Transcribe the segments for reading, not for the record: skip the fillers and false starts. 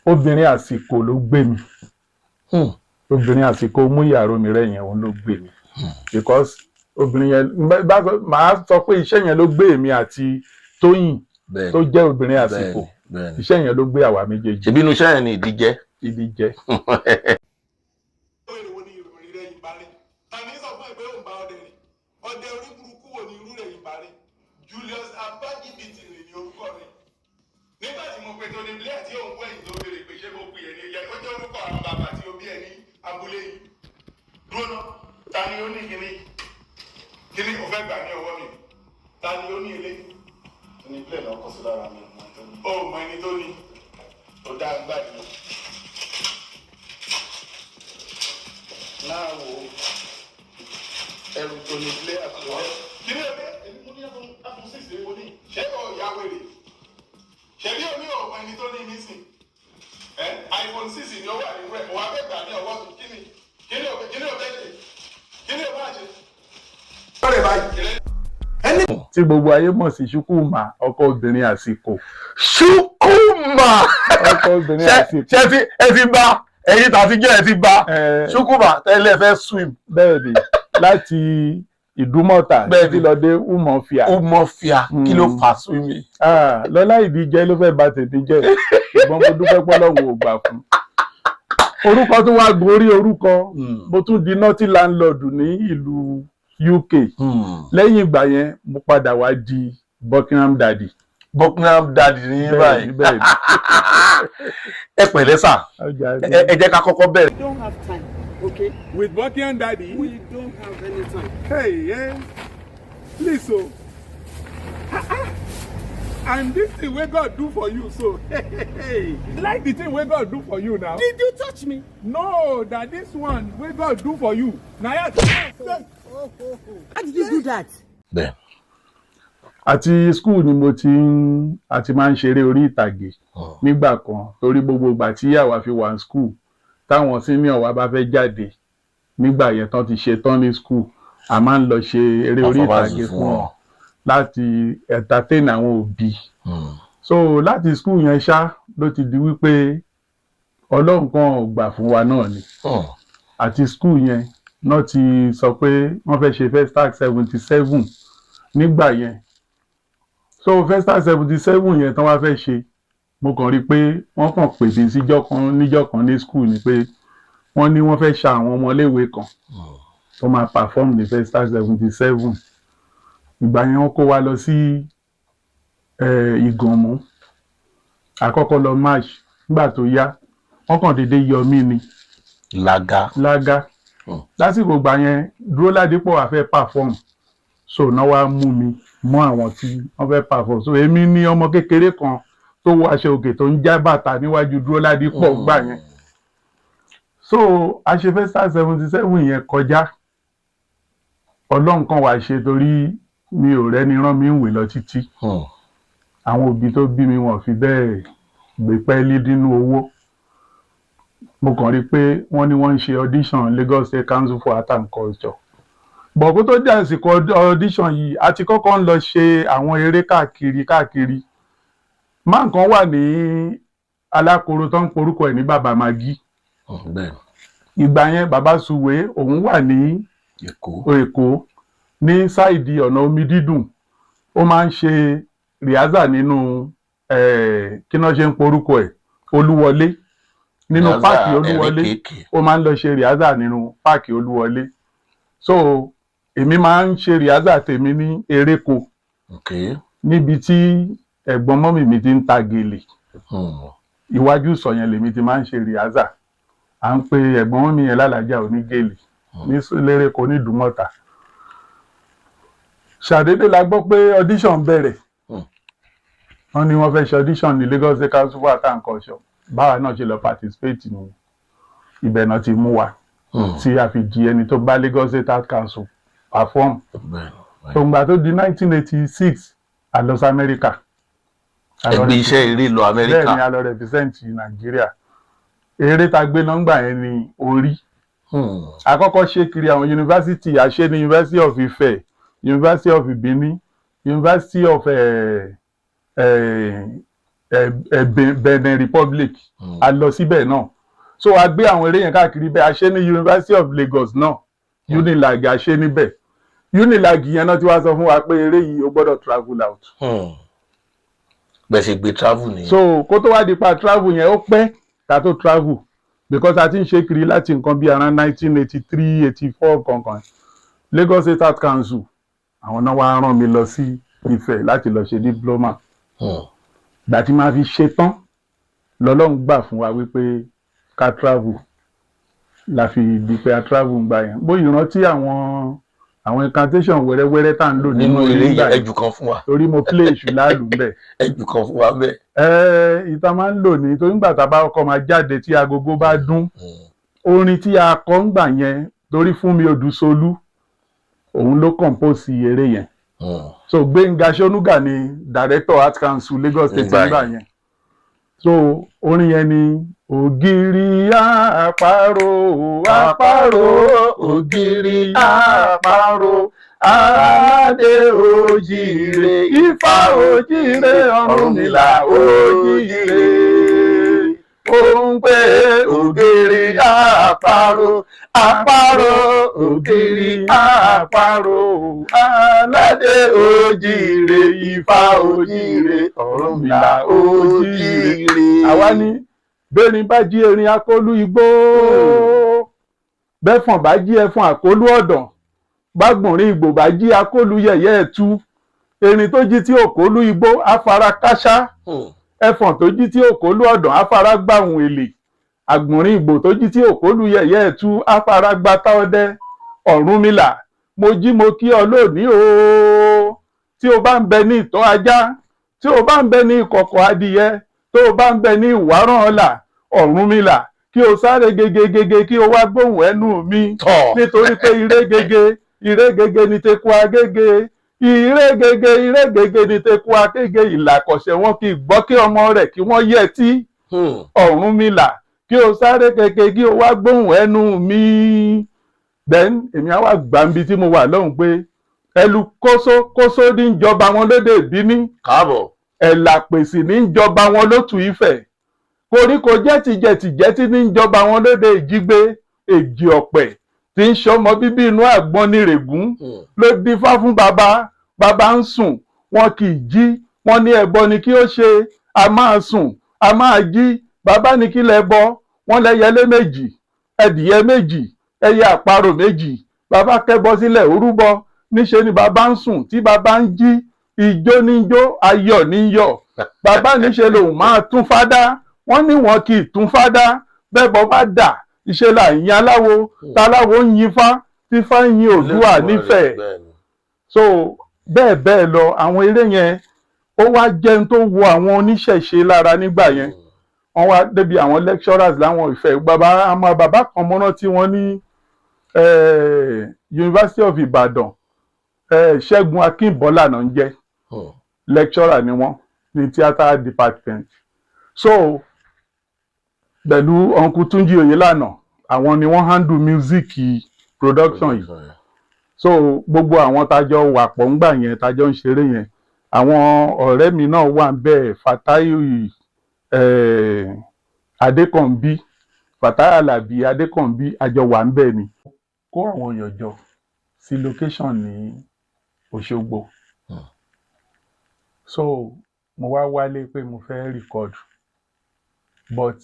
Obìnrin àsìkò ló gbé mi. Obìnrin àsìkò mú ìyàrá mi rẹ̀ yẹn, òun ló gbé mi, because obìnrin yẹn màá sọ pé iṣẹ́ yẹn ló gbé èmi àti Tóyìn tó jẹ́ obìnrin àsìkò. bẹ́ẹ̀ni Iṣẹ́ yẹn ló gbé àwa méjèèjì. Ṣebí inú iṣẹ́ yẹn ni ìdíjẹ́. Ìdíjẹ́. Èrè wo ni ìròyìn rẹ̀ yìí bá rí? Ta ní sọ fún ẹ pé ó ń bá ọdẹ rìn? Ọdẹ orí burúkú wo ni irú rẹ̀ yìí bá rí? Julius Abájíbìtì ní orúkọ rẹ̀. Nígbà tí mo pe Tony Blair tí òun wẹ̀yìn tó béèrè pé ṣé mo pè é ní yẹ, ó jẹ́ orúkọ àwọn bàbá tí ó bí ẹ ní abúlé yìí. Dúró ná, ta ni ó ní kíní kíní o fẹ́ gbà ní ọwọ́ mi? Ta ni ó ní eléyìí? Tony Blair náà kọ sí lára mi, ọmọ tó ní. Ó mọ ẹni tó ní? Ó dá gbàdúrà. Náà wo ẹrù Tony Blair àti ọ̀rẹ́. Kíní ọdẹ Èmi mo ní iPhone 6 lè mo ní. Ṣé o ya wèrè? Ṣebí omi ò mọ ẹni tó ní nísìn ẹ? iPhone 6 ni ó wà nínú ẹ, òun abẹ́ gbà ní ọwọ́ mi. Kíni kíni ò kíni ò fẹ́ ṣe? Kíni ò bá ṣe? Ọ̀rẹ́ báyìí. Tí gbogbo ayé mọ̀ sí Ṣúkúmà, ọkọ obìnrin àsìkò. Ṣúkúmà. Ọkọ obìnrin Ṣé àsìkò. ṣé ẹ ti bá ẹ̀yin tàtijọ́, ẹ ti bá Ṣúkúmà tẹ́lẹ̀ fẹ́ swim. Bẹ́ẹ̀ ni, láti Ìdúmọ̀tà títí lọ dé Umofia. Umofia, kí ló fà swimming? Ah, Lọ́lá Ìdíjẹ́ ló fẹ́ bà tèmi jẹ́, ṣùgbọ́n mo dúpẹ́ pọ́lọ́hún ò gbà fún. Orúkọ tó wá gorí orúkọ, mo tún di naughty landlord ní ìlú UK. Lẹ́yìn ìgbà yẹn, mo padà wá di Buckingham Daddy. Buckingham Daddy ní báyìí. Bẹ́ẹ̀ ni. Ẹ pẹ̀lẹ́ sà. Ọjà. Ẹ jẹ́ ká kọ́kọ́ bẹ̀rẹ̀. We don't have time, okay? With Buckingham Daddy. We don't have any time. Hey, yeah. Please, so. And this thing wey God do for you so, hey, like the thing wey God do for you now. Did you touch me? No, na this one wey God do for you. Na ya. How did you do that? Bẹ́ẹ̀. Àti school ni mo ti ń àti máa ń ṣeré orí ìtàgé nígbà kan, torí gbogbo ìgbà tí àwa fi wà ní school, táwọn senior wa bá fẹ́ jáde nígbà yẹn, tán ti ṣe tán ní school, a máa ń lọ ṣe eré orí Performance ìtàgé fún fún wọn wọn. láti entertain àwọn òbí. So láti school yẹn ṣá ló ti di wípé Ọlọ́run kan ò gbà fún wa náà ni. Àti school yẹn náà ti sọ pé wọ́n fẹ́ ṣe Festac 77 nígbà yẹn. So Festac 77 yẹn tán wá fẹ́ ṣe, mo kàn rí i pé wọ́n kàn pè mí síjọ́ kan níjọ́ kan ní school ni pé wọ́n ní wọ́n fẹ́ ṣa àwọn ọmọléèwé kan tó máa perform ní Festac 77. Ìgbà yẹn, wọ́n kó wa lọ sí Ìgànmú. Àkọ́kọ́ lọ march. Nígbà tó yá, wọ́n kàn déédéé yọ mí ni. Lága. Lága. Lásìkò ìgbà yẹn, Dúró Ládípọ̀ wá fẹ́ perform, so náà wá mú mi mọ́ àwọn tí wọ́n fẹ́ perform. So èmi ní ọmọ kékeré kan tó wọ aṣọ òkè tó ń já bàtà níwájú Dúró Ládípọ̀ gbà yẹn. So a ṣe Festac 77 yẹn kọjá. Ọlọ́run kan wá ṣe, torí mi ò rẹ́ni rán mi ń wè lọ títí. Àwọn òbí tó bí mi, wọn fi bẹ́ẹ̀ gbé pẹ́ẹ́lí nínú owó. Mo kàn rí i pé wọ́n ní wọ́n ń ṣe audition Lagos State Council for Art and Culture bọ̀. Kó tó dé àsìkò audition yìí, a ti kọ́kọ́ ń lọ ṣe àwọn eré káàkiri káàkiri. Máa nǹkan wà ní Alákòrò tó ń porúkọ ẹ̀ ní Bàbá Magi. Ìgbà yẹn, Bàbá Suwe òun wà ní Èkó. Èkó, ní side ọ̀nà omi dídùn. Ó máa ń ṣe rehearsal nínú kí náà ṣe ń porúkọ ẹ̀, Olúwọlé, nínú Rehearsal páàkì Olúwọlé. Ẹ̀rín kéèké. Ó máa ń lọ ṣe rehearsal nínú páàkì Olúwọlé. So èmi máa ń ṣe rehearsal tèmi ní Eréko, níbi tí ẹ̀gbọ́n mummy mi ti ń ta gèlè. Iwájú ìsọ̀ yẹn lèmi ti máa ń ṣe rehearsal. À ń pe ẹ̀gbọ́n mummy yẹn lálàájà onígèlè ní lérèkó ní Ìdúmọ̀tà. Ṣàdédé la gbọ́ pé audition bẹ̀rẹ̀. Wọ́n ní wọ́n fẹ́ ṣe audition ní Lagos State Council for Art and Culture. Báwa náà ṣe lọ participate ní ibẹ̀ náà ti mú wa tí a fi di ẹni tó bá Lagos State Art Council perform. Tòǹgbà tó di 1986, a lọ sí Amẹ́ríkà. Ẹgbẹ́ iṣẹ́ eré lọ Amẹ́ríkà. Bẹ́ẹ̀ ni, a lọ represent Nàìjíríà. Eré tá a gbé nọ́ngbà yẹn ni orí. Àkọ́kọ́ ṣe kiri àwọn yunifásitì. A ṣe ní University of Ife, University of Benin, University of Benin Republic. A lọ síbẹ̀ náà. So a gbé àwọn eré yẹn káàkiri bẹ́ẹ̀. A ṣe ní University of Lagos náà, Unilag, a ṣe níbẹ̀. Unilag yẹn náà ti wá sọ fún wa pé eré yìí, ó gbọ́dọ̀ travel out. Bẹ́ẹ̀ ṣe gbé travel nìyẹn. So kó tó wá di pa travel yẹn, ó pẹ́ ká tó travel, because a ti ń ṣe kiri láti nǹkan bíi around 1983, 84 kankan. Lagos State Art Council, àwọn náà wá rán mi lọ sí Ifẹ̀ láti lọ ṣe diploma. Ìgbà tí màá fi ṣe tán lọ́lọ́run gbà fún wa wípé ká travel, la fi di pé a travel ń gbà yẹn. Bóyá ìrántí àwọn incantation wẹ́rẹ́wẹ́rẹ́ tá à ń lò nínú nínú eré eré ńgbà yẹn, yẹn, ẹjù kan fún wa. Torí mo play èṣù láàlú ńbẹ̀. Ẹjù kan fún wa bẹ́ẹ̀. Ẹ ìta máa ń lò ní torí nígbà tá a bá kọ́kọ́ máa jáde, tí agogo bá dún, orin tí a kọ ń gbà yẹn, torí Fúnmi Odùsolú, òun ló compose eré yẹn. So Gbénga Ṣónúgà ni director Art Council Lagos State Nígbà nígbà yẹn. So orin yẹn ni: ògiri àparò, àparò, ògiri àparò, aládé òjìrè, Ifá òjìrè, Ọ̀rúnmìlà òjìrè, ó ń pè ògiri àparò, àparò, ògiri àparò, aládé òjìrè, Ifá òjìrè, Ọ̀rúnmìlà òjìrè. Àwa ní bẹ́ẹ̀rin bá jí erin akólú igbó, bẹ́fọ̀n bá jí ẹfọ̀n àkólú ọ̀dàn, bágbọ̀nrín ìgbò bá jí akólú yẹ̀yẹ́ ẹ̀tú. Erin tó jí tí òkólú igbó afara káṣá, ẹfọ̀n tó jí tí òkólú ọ̀dàn afara gbàhùn èlè, àgbọ̀nrín ìgbò tó jí tí òkólú yẹ̀yẹ́ ẹ̀tú afara gbátá ọdẹ. Ọ̀rúnmìlà, mo jí mo kí ọ lónìí o. Tí o bá ń bẹ ní ìtọ́ ajá, tí o bá ń bẹ ní ìkọ̀kọ̀ adìyẹ, tó o bá ń bẹ ní ìwárán ọ̀la, Ọ̀rúnmìlà, kí o sáré gegegege, kí o wá gbóhùn ẹnu mi. Tọ̀. Nítorí pé ire gege, ire gege ní teku agége, ire gege, ire gege ní teku agége, ìlàkọ̀ṣẹ̀ wọn kì í gbọ́ kí ọmọ rẹ̀ kí wọ́n yẹ tí. Ọ̀rúnmìlà, kí o sáré keke, kí o wá gbóhùn ẹnu mi. Then èmi á wá gbàǹbi tí mo wà lọ́hùn pé ẹlú kóso kóso ní ìjọba wọn lóde ìbíní. Káàbọ̀. Ẹ̀là pèsè ní ìjọba wọn lótú Ifẹ̀, koríko jẹ́tìjẹ́tìjẹ́tì ní ìjọba wọn lóde Ìjígbé, èjì ọ̀pẹ̀ tí ń ṣọmọ bíbí inú àgbọn nírègún ló dífá fún bàbá. Bàbá ń sùn, wọn kì í jí. Wọn ní ẹbọ ni kí ó ṣe, a máa sùn, a máa jí. Bàbá ní kí lẹ bọ? Wọn lẹyẹlé méjì, ẹdìyẹ méjì, ẹyẹ àparò méjì. Bàbá kẹbọ sílẹ̀, orúbọ. Níṣe ni bàbá ń sùn, tí bàbá ń jí, ijó ní jó, ayọ̀ ní yọ̀. Bàbá níṣe lòun máa tún fádá. Wọ́n ní wọn kì í tún fádá. Bẹ́ẹ̀ bọ́ bá dà ìṣe là ń yan aláwo, taláwo ń yin fá, tí fá ń yin Oòduà nífẹ̀ẹ́. So bẹ́ẹ̀ bẹ́ẹ̀ lọ, àwọn eré yẹn, ó wá jẹun tó wo àwọn oníṣẹ̀ṣe lára nígbà yẹn. Wọ́n wá débi àwọn lecturers láwọn Ifẹ̀. Bàbá, àmọ́ bàbá kan mọ́ná tí wọ́n ní University of Ibadan, Ṣẹ́gun Akínbọ́lá náà ń jẹ́. Lecturer ni wọ́n ní theatre department. So pẹ̀lú Uncle Túnjí Oyèlànà, àwọn ni wọ́n handle music production yìí. So gbogbo àwọn tájọ wà pọ̀ ńgbà yẹn, tájọ ń ṣeré yẹn, àwọn ọ̀rẹ́ mi náà wà ń bẹ́ẹ̀, Fatai Adékànbí, Fatai Alábí Adékànbí, àjọ wà ń bẹ́ẹ̀ ni. Kó àwọn èèyàn jọ sí location ní Òṣogbo. So mo wá wálé pé mo fẹ́ record, but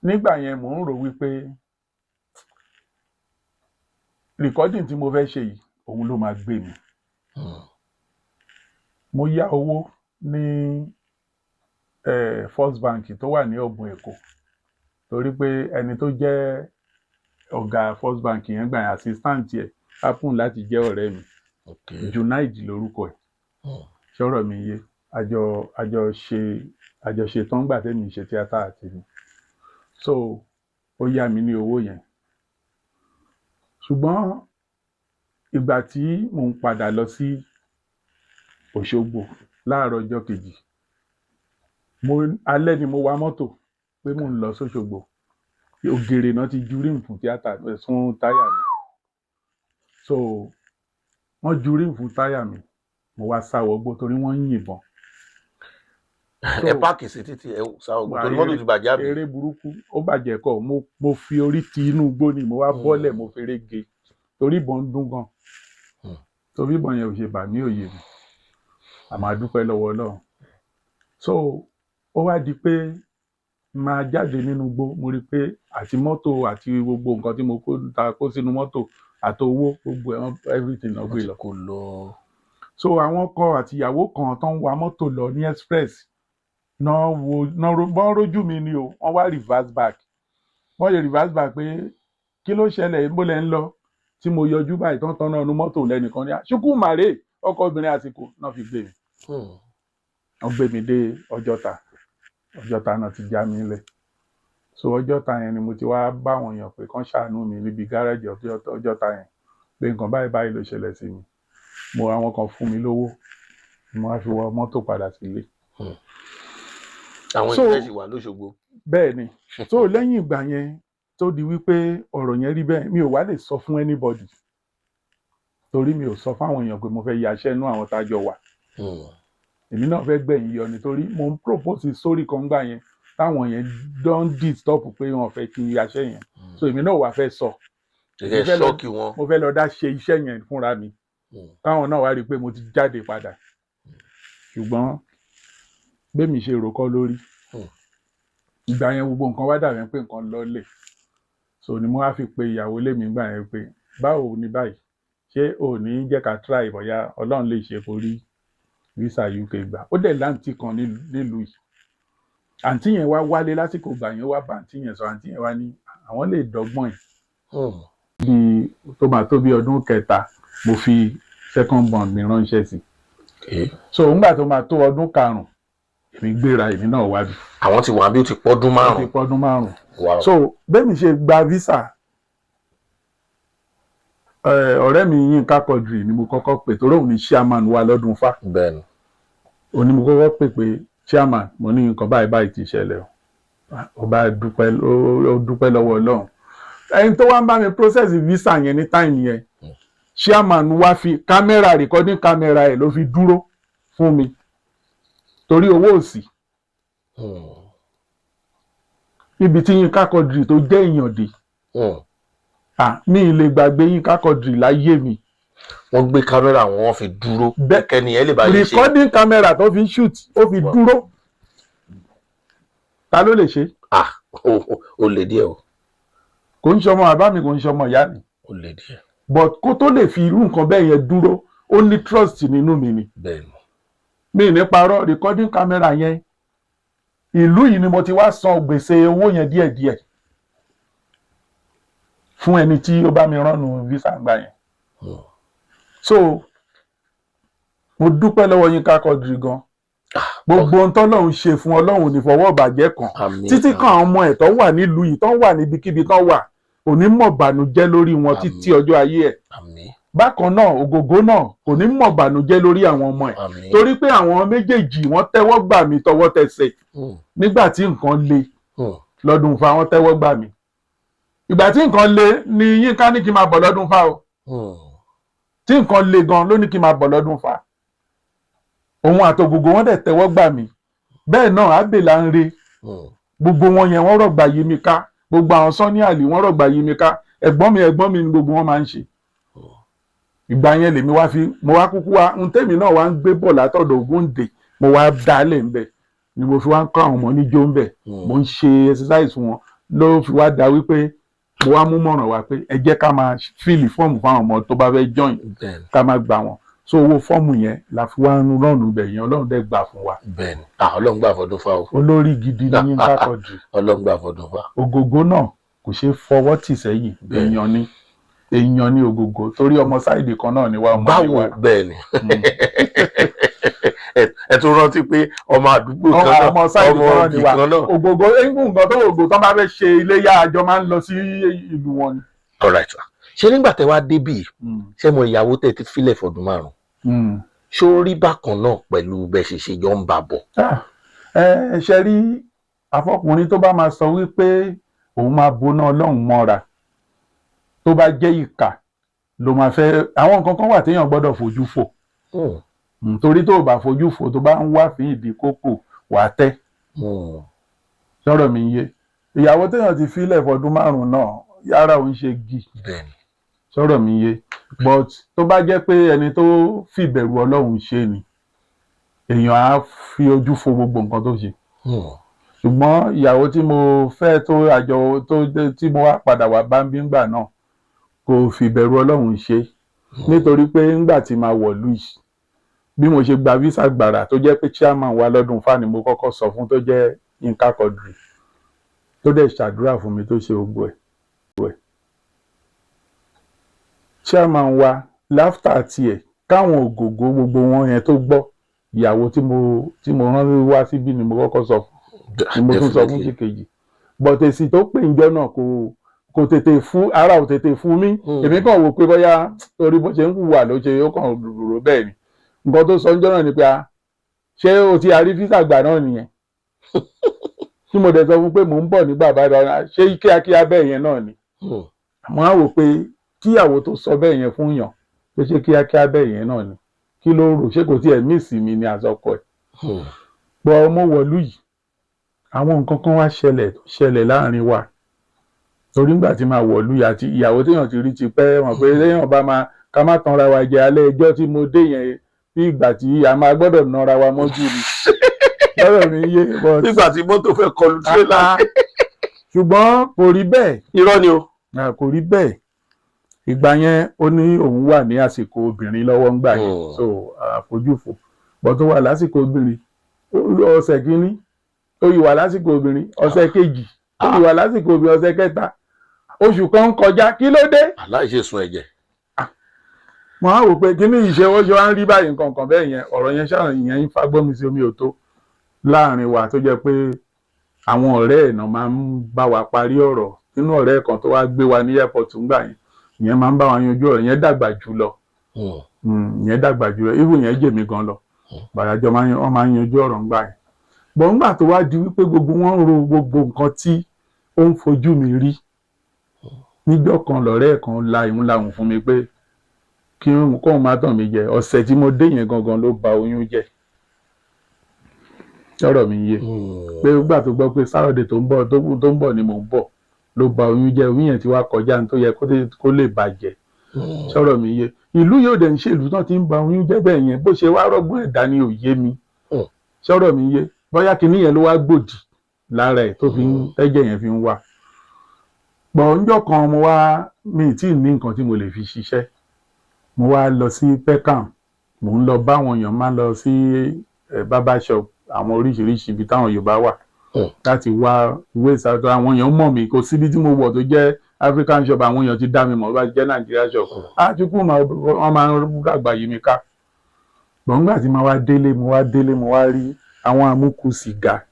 nígbà yẹn mò ń rò wípé recording tí mo fẹ́ ṣe yìí, òun ló máa gbé mi. Mo yá owó ní First Bank tó wà ní Ọ̀bùn Èkó, torí pé ẹni tó jẹ́ ọ̀gá First Bank yẹn gbà yẹn, assistant yẹ happen láti jẹ́ ọ̀rẹ́ mi. Junaid lórúkọ ẹ̀. Ṣọ́rọ̀ mi yé? Àjọ ṣe, àjọ ṣe tán gbà tẹ́mi ṣe tíátà àti mi. So ó yá mi ní owó yẹn, ṣùgbọ́n ìgbà tí mò ń padà lọ sí Òṣogbo láàárọ̀ ọjọ́ kejì, mo alẹ́ ni mo wa mọ́tò pé mò ń lọ sóṣogbo. Ògèrè náà ti ju rim fún tíátà fún táyà mi. So wọ́n ju rim fún táyà mi, mo wá sá wọgbó torí wọ́n ń yìnbọn. Ẹ park sí títì, ẹ sa ogun torí mọ́tò ti bàjẹ́, àbí? Eré burúkú, ó bàjẹ́ kọ́. Mo fi orí ti inú igbó ni mo wá bọ́lẹ̀, mo feré ge torí ìbọn ń dún gan. Torí ìbọn yẹn ò ṣe bà mí, òye mi, àmọ́ a dúpẹ́ lọ́wọ́ Ọlọ́run. So ó wá di pé máa jáde nínú igbó, mo rí i pé àti mọ́tò àti gbogbo nǹkan tí mo kó ta kó sínú mọ́tò àti owó, gbogbo ẹ̀ everything náà gbé Wọ́n ti lọ. kó lọ. So àwọn ọkọ àti ìyàwó kan tó ń wa mọ́tò lọ ní express náà wo náà bọ́n rójú mi ni o, wọ́n wá reverse back. Wọ́n lè reverse back pé kí ló ṣẹlẹ̀, bó lẹ ń lọ? Tí mo yọjú báyìí tán tán náà nu mọ́tò, lẹ́nìkan ní Chukwuma rè, ọkọ obìnrin àsìkò náà fi gbé mi. Wọ́n gbé mi dé Ọjọ́ta. Ọjọ́ta náà ti já mi lẹ̀. So Ọjọ́ta yẹn ni mo ti wá báwọn èèyàn pé kán ṣàánú mi níbi gáràjì Ọjọ́ta yẹn, pé nǹkan báyìí báyìí ló ṣẹlẹ̀ sí mi. Mo àwọn kan fún mi lówó, mo wá fi wọ mọ́tò padà sílé. Àwọn ìdílé sì wà lóṣogbo. Bẹ́ẹ̀ ni. So lẹ́yìn ìgbà yẹn tó di wípé ọ̀rọ̀ yẹn rí bẹ́ẹ̀, mi ò wá lè sọ fún anybody, torí mi ò sọ fáwọn èèyàn pé mo fẹ́ yaṣẹ́ inú àwọn tá a jọ wà. Èmi náà fẹ́ gbẹ̀yìn yọ nítorí mo ń propose sórí kan gbà yẹn táwọn yẹn don disturb pé wọn fẹ́ kí n yaṣẹ́ yẹn. So èmi náà wà fẹ́ sọ. Ẹ shock wọn. Mo fẹ́ lọ dá ṣe iṣẹ́ yẹn fúnra mi, káwọn náà wá rí i pé mo ti jáde padà. Ṣùgbọ́n bẹ́ẹ̀ mi ṣe rò kọ́ lórí. Ìgbà yẹn gbogbo nǹkan wá dàbí pé nǹkan lọ́lẹ̀. So ni mo wá fi pe ìyàwó ilé mi gbà yẹn pé báwo ni báyìí, ṣé ò ní jẹ́ ká try bóyá Ọlọ́run lè ṣe kó rí visa UK gbà? Ó dẹ̀ láǹtì kan nílùú yìí. Àǹtí yẹn wá wálé lásìkò ìgbà yẹn, wá bá àǹtí yẹn sọ. Àǹtí yẹn wá ní àwọn lè dọ́gbọ́n yìí. Bí tó máa tó bí ọdún kẹta, mo fi second born mi ránṣẹ́ sí. So ńgbà tó máa tó ọdún karùn-ún, èmi gbéra, èmi náà wá bí. Àwọn ti wà bí ó ti pọ́dún Ó ti 5. pọ́dún 5. Wow. So bẹ́ẹ̀ mi ṣe gba visa, ọ̀rẹ́ mi Yínká Quadri ni mo kọ́kọ́ pè, torí òun ni chairman wa lọ́dún Fá. Òun ni mo kọ́kọ́ pè pé chairman, mo ní nǹkan báyìí báyìí ti ṣẹlẹ̀ o. Ó bá dúpẹ́, ó dúpẹ́ lọ́wọ́ Ọlọ́run. Ẹni tó wá ń bá mi process visa yẹn ní time yẹn, chairman wá fi camera, recording camera ẹ̀ ló fi dúró fún mi torí owó òsì. Níbi tí Yínká Quadri tó jẹ́ èèyàn dé, ah, mi ì lè gbàgbé Yínká Quadri láyé mi. Wọ́n gbé camera wọn, wọ́n fi dúró. Kẹ́ni ẹ lè bá yín ṣe. Recording camera tó fi ń shoot, ó fi dúró. Ta ló lè ṣe? Ah, ó lè díẹ̀ o. Kò ń ṣọmọ bàbá mi, kò ń ṣọmọ ìyá mi. Ó lè díẹ̀. But kó tó lè fi irú nǹkan bẹ́ẹ̀ yẹn dúró, ó ní trust nínú mi ni. Mi ní parọ́, recording camera yẹn, ìlú yìí ni mo ti wá san gbèsè owó yẹn díẹ̀díẹ̀ fún ẹni tí ó bá mi ránnu visa gbà yẹn. So mo dúpẹ́ lọ́wọ́ Yínká Quadri gan. Gbogbo ohun tọ́lọ́run ṣe fún, Ọlọ́run ò ní fọwọ́ ìbàjẹ́ kàn. Àmín. Títí kan àwọn ọmọ ẹ̀ tó wà nílùú yìí, tó wà níbikíbi tó wà, kò ní mọ̀ bànújẹ́ lórí wọn títí ọjọ́ ayé ẹ̀. Àmín. Bákan náà, Ògògó náà kò ní mọ̀ bànújẹ́ lórí àwọn ọmọ ẹ̀. Àmín. Torí pé àwọn méjèèjì, wọ́n tẹ́wọ́ gbà mí tọwọ́ tẹsẹ̀ nígbà tí nǹkan le lọ́dún fa. Wọ́n tẹ́wọ́ gbà mí ìgbà tí nǹkan le ni. Yínká ní kí n máa bọ̀ lọ́dún fa o. Tí nǹkan le gan ló ní kí n máa bọ̀ lọ́dún fa. Òun àtògògó, wọ́n dẹ̀ tẹ́wọ́ gbà mí. Bẹ́ẹ̀ náà Abèlà ń re. Gbogbo wọn yẹn, wọ́n rọ̀gbà yí mi ká. Gbogbo àwọn Sọ́ní Àlì, wọ́n rọ̀gbà yí mi ká. Ẹ̀gbọ́n mi, ẹ̀gbọ́n mi ni gbogbo wọn máa ń ṣe. Ìgbà yẹn lèmi wá fi mo wá kúkú wá ń tèmi náà wá ń gbé bọ̀ látọ̀dọ̀ Ògúndé, mo wá dálẹ̀ ńbẹ̀ ni mo fi wá ń kọ́ àwọn ọmọ níjó ńbẹ̀. Mo ń ṣe exercise fún wọn, ló fi wá da wípé mo wá mú mọ̀ràn wá pé ẹ jẹ́ ká máa fill form fáwọn ọmọ tó bá fẹ́ join, ká máa gbà wọ́n. So owó fọ́ọ̀mù yẹn la fi wá ń rọ̀nù bẹ̀ yẹn. Ọlọ́run dẹ̀ gbà fún wa. Bẹ́ẹ̀ni, ah, Ọlọ́run gbà fọdún fa o. Olórí gidi ní Yínká Quadri. Ọlọ́run gbà fọdún fa. Ògògó náà kò ṣeé fọwọ́ tì sẹ́yìn. Èèyàn ni, èèyàn ni Ògògó, torí ọmọ side kan náà ni wá, ọmọ ni Báwo wá. Bẹ́ẹ̀ni, ẹ tún rántí pé ọmọ àdúgbò kan náà, ọmọ side ọmọ kan náà ni ògì wá. kan náà. Ògògó, nǹkan tó ògò tó bá fẹ́ ṣe iléyá, àjọ máa ń lọ sí ìlú wọn ni. All right sir. Ṣé nígbà tẹ wá débì, ṣé mo ìyàwó tẹ ti filẹ̀ fọdún 5, ṣó rí bákan náà pẹ̀lú bẹ́ẹ̀ ṣe ṣe jọ ń bà bọ̀? Ah, ẹ ṣe rí afọkùnrin tó bá máa sọ wípé òun máa boná Ọlọ́run mọ́ra, tó bá jẹ́ ìkà ló máa fẹ́. Àwọn nǹkan kan wà téèyàn gbọ́dọ̀ fojú fò. Torí tó o bá fojú fò, tó bá ń wá fín ìdí kókò, Wàá tẹ́. Sọ̀rọ̀ mi yé? Ìyàwó téèyàn ti filẹ̀ fọdún 5 náà, yàrá òun ṣe gì. Sọ̀rọ̀ mi yé? But tó bá jẹ́ pé ẹni tó fìbẹ̀rù Ọlọ́run ṣe ni, èèyàn á fi ojú fo gbogbo nǹkan tó ṣe. Ṣùgbọ́n ìyàwó tí mo fẹ́, tó àjọ tó tí mo wá padà wá bá ń bí ńgbà náà, kò fìbẹ̀rù Ọlọ́run ṣe, nítorí pé ńgbà tí máa wọ̀lú yìí, bí mo ṣe gba visa gbàrà, tó jẹ́ pé chairman wa lọ́dún fáni mo kọ́kọ́ sọ fún, tó jẹ́ Yínká Quadri, tó dẹ̀ ṣàdúrà fún mi, tó ṣe gbogbo ẹ̀. Chairman wa láftà tiẹ̀ káwọn ògògó gbogbo wọn yẹn tó gbọ́, ìyàwó tí mo rán wá síbí ni mo kọ́kọ́ sọ fún, ni mo tún sọ fún síkejì. But èsì tó pè ń jọ náà, kò tètè fún ara, ò tètè fún mi. Èmi kàn wò pé bóyá torí bó ṣe ń hùwà ló ṣe, ó kàn rò bẹ́ẹ̀ ni. Nǹkan tó sọ ń jọ náà ni pé, "Ah, ṣé o ti àrí visa gbà náà nìyẹn?" Tí mo dẹ̀ sọ fún pé mò ń bọ̀ nígbà báyìí, ṣé kíákíá bẹ́ẹ̀ yẹn náà ni? Mo á wò pé kíyàwó tó sọ bẹ́ẹ̀ yẹn fún yàn pé ṣé kíákíá bẹ́ẹ̀ yẹn náà ni, kí ló rò? Ṣé kò tiẹ̀ miss mi ni àsọkọ ẹ̀? Pọ̀ mo wọ̀lú yìí, àwọn nǹkan kan wá ṣẹlẹ̀, tó ṣẹlẹ̀ láàrin wa, torí nígbà tí máa wọ̀lú yìí àti ìyàwó téèyàn ti rí ti pẹ́ mọ̀ pé téèyàn bá máa ká má tanra wa jẹ, alẹ́ ẹjọ́ tí mo dé yẹn, bí ìgbà tí a máa gbọ́dọ̀ nara wa mọ́jú ni. Lọ́rọ̀ mi yé? But Nígbà tí mọ́tò fẹ́ kọlu tírélà. Ṣùgbọ́n kò rí bẹ́ẹ̀. Irọ́ ni o. Ah, kò rí bẹ́ẹ̀. Ìgbà yẹn, ó ní òun wà ní àsìkò obìnrin lọ́wọ́ ńgbà yẹn. So àfojúfò bọ́ tó wà lásìkò obìnrin, ọ̀sẹ̀ kínní ó yìí wà lásìkò obìnrin, ọ̀sẹ̀ kejì ó yìí wà lásìkò obìnrin, ọ̀sẹ̀ kẹta, oṣù kan ń kọjá, kí ló dé? Aláìṣe sun ẹ̀jẹ̀. Mo á wò pé kíní ìṣe ó ṣe wá ń rí báyìí, nǹkan kan bẹ́ẹ̀ yẹn. Ọ̀rọ̀ yẹn ṣáà ìyẹn ń fagbọ́n mi sí omi ò tó láàrin wa, tó jẹ́ pé àwọn ọ̀rẹ́ ẹ̀ náà máa ń bá wa parí ọ̀rọ̀. Nínú ọ̀rẹ́ kan tó wá gbé wa ní airport ńgbà yẹn, ìyẹn máa ń bá wa yanjú ọ̀rọ̀ yẹn. Dàgbà jù lọ. Ìyẹn dàgbà jù lọ, even yẹn jèmi gan lọ. Bàyájọ́ máa ń wọ́n máa ń yanjú ọ̀rọ̀ ńgbà yẹn bọ̀. Ńgbà tó wá di wípé gbogbo wọn ń ro gbogbo nǹkan tí ó ń fojú mi rí, níjọ́ kan lọ̀rẹ́ ẹ̀ kan la ìhun lahùn fún mi pé kí n kóun má tàn mí jẹ, ọ̀sẹ̀ tí mo dé yẹn gangan ló ba oyún jẹ́. Ọ̀rọ̀ mi yé? Pé nígbà tó gbọ́ pé Saturday tó ń bọ̀ ni mò ń bọ̀ ló ba oyún jẹ́. Oyún yẹn ti wá kọjá ní tó yẹ kó lè bàjẹ́. Sọ̀rọ̀ mi yé? Ìlú yóò dẹ̀ ń ṣèlú náà ti ń ba oyún jẹ́ bẹ́ẹ̀ yẹn. Bó ṣe wá rọ́gbọ́n ẹ̀dá ni ò yé mi. Sọ̀rọ̀ mi yé? Bóyá kinní yẹn ló wá gbòdì lára ẹ̀ tó fi ń tẹ́jẹ̀ yẹn fi ń wà pọ̀. Ńjọ́ kan mo wá, mi ì tí ì ní nǹkan tí mo lè fi ṣiṣẹ́, mo wá lọ sí Peckham. Mò ń lọ báwọn èèyàn máa ń lọ sí barber shop, àwọn oríṣiríṣi ibi táwọn Yorùbá wà, láti wá waste. Àti àwọn èèyàn mọ̀ mí, kò síbi tí mo wọ̀ tó jẹ́ African shop, àwọn èèyàn ti dá mi mọ̀. Bá ti jẹ́ Nigeria shop, Chukwuma, wọ́n máa ń dàgbà yí mi ká. Gbọ̀ngbà tí mo wá délé, mo wá délé, mo wá rí àwọn amúkù sìgá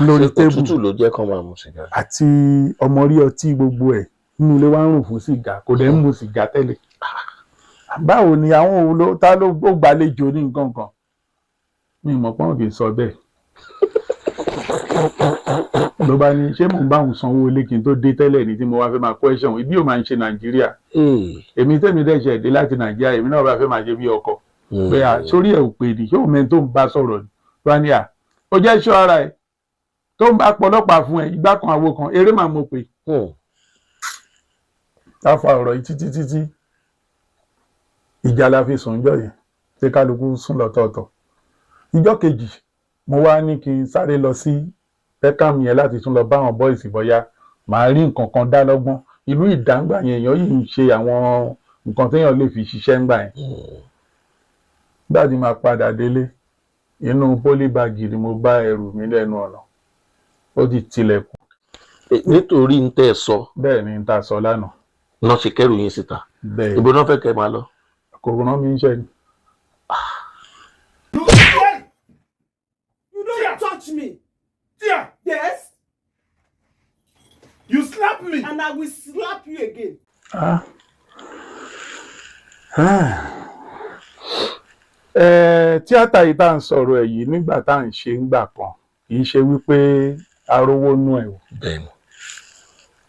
lórí Ṣé table. Òtútù ló jẹ́ kán máa mu sìgá? Àti ọmọrí ọtí, gbogbo ẹ̀ nínú ilé wa ń rùn fún sìgá. Kò dẹ̀ ń mu sìgá tẹ́lẹ̀. Báwo ni àwọn òun ló ta ló ó gbàlejò ní nǹkan kan, mi mọ̀ pọ́n kì í sọ bẹ́ẹ̀. Ló bá ní ṣé mò ń bá òun sanwó ilé kí n tó dé tẹ́lẹ̀ ní tí mo wá fẹ́ máa question ibi ò máa ń ṣe Nàìjíríà. Èmi tẹ́mi dẹ̀ ṣẹ̀ dé láti Nàìjíríà, èmi náà bá fẹ́ máa ṣe bí ọkọ pé à sórí ẹ̀ ò pè ní, ṣé òun mẹ́ni tó ń bá sọ̀rọ̀ ni? Bá ní à ó jẹ́ ṣọ́ ara ẹ̀ tó ń bá pọlọ́pàá fún ẹ, igbá kan àwo kan eré màá mo pè. Tá fa ọ̀rọ̀ yìí títí títí, ìjà la fi sùn jọ yẹn, tí kálukú sùn lọ́tọ̀ọ̀tọ̀. Ìjọ́ kejì, mo wá ní kí n sáré lọ sí Peckham yẹn láti tún lọ bá àwọn boys, bóyá màá rí nǹkan kan dá lọ́gbọ́n. Ìlú ìdáǹgbà yẹn, èèyàn yìí ń ṣe àwọn nǹkan téèyàn lè fi ṣiṣẹ́ ńgbà yẹn. Nígbà tí màá padà délé, inú polybag ni mo bá ẹrù mi lẹ́nu ọ̀nà, ó ti tilẹ̀kùn. Nítorí ń tẹ́ ẹ sọ. Bẹ́ẹ̀ ni n ta sọ lánàá. Náà ṣe kẹ́rù yín síta. Bẹ́ẹ̀. Ibo náà fẹ́ kẹ́ máa lọ? Kò rán mi níṣẹ́ ni. You don't touch me. Tia, Yes, you slap me. And I will slap you again. Ah. Ah. Tíátà yìí tá à ń sọ̀rọ̀ ẹ̀ yìí, nígbà tá à ń ṣe ńgbà kan, kì í ṣe wípé arówó nú ẹ̀ o.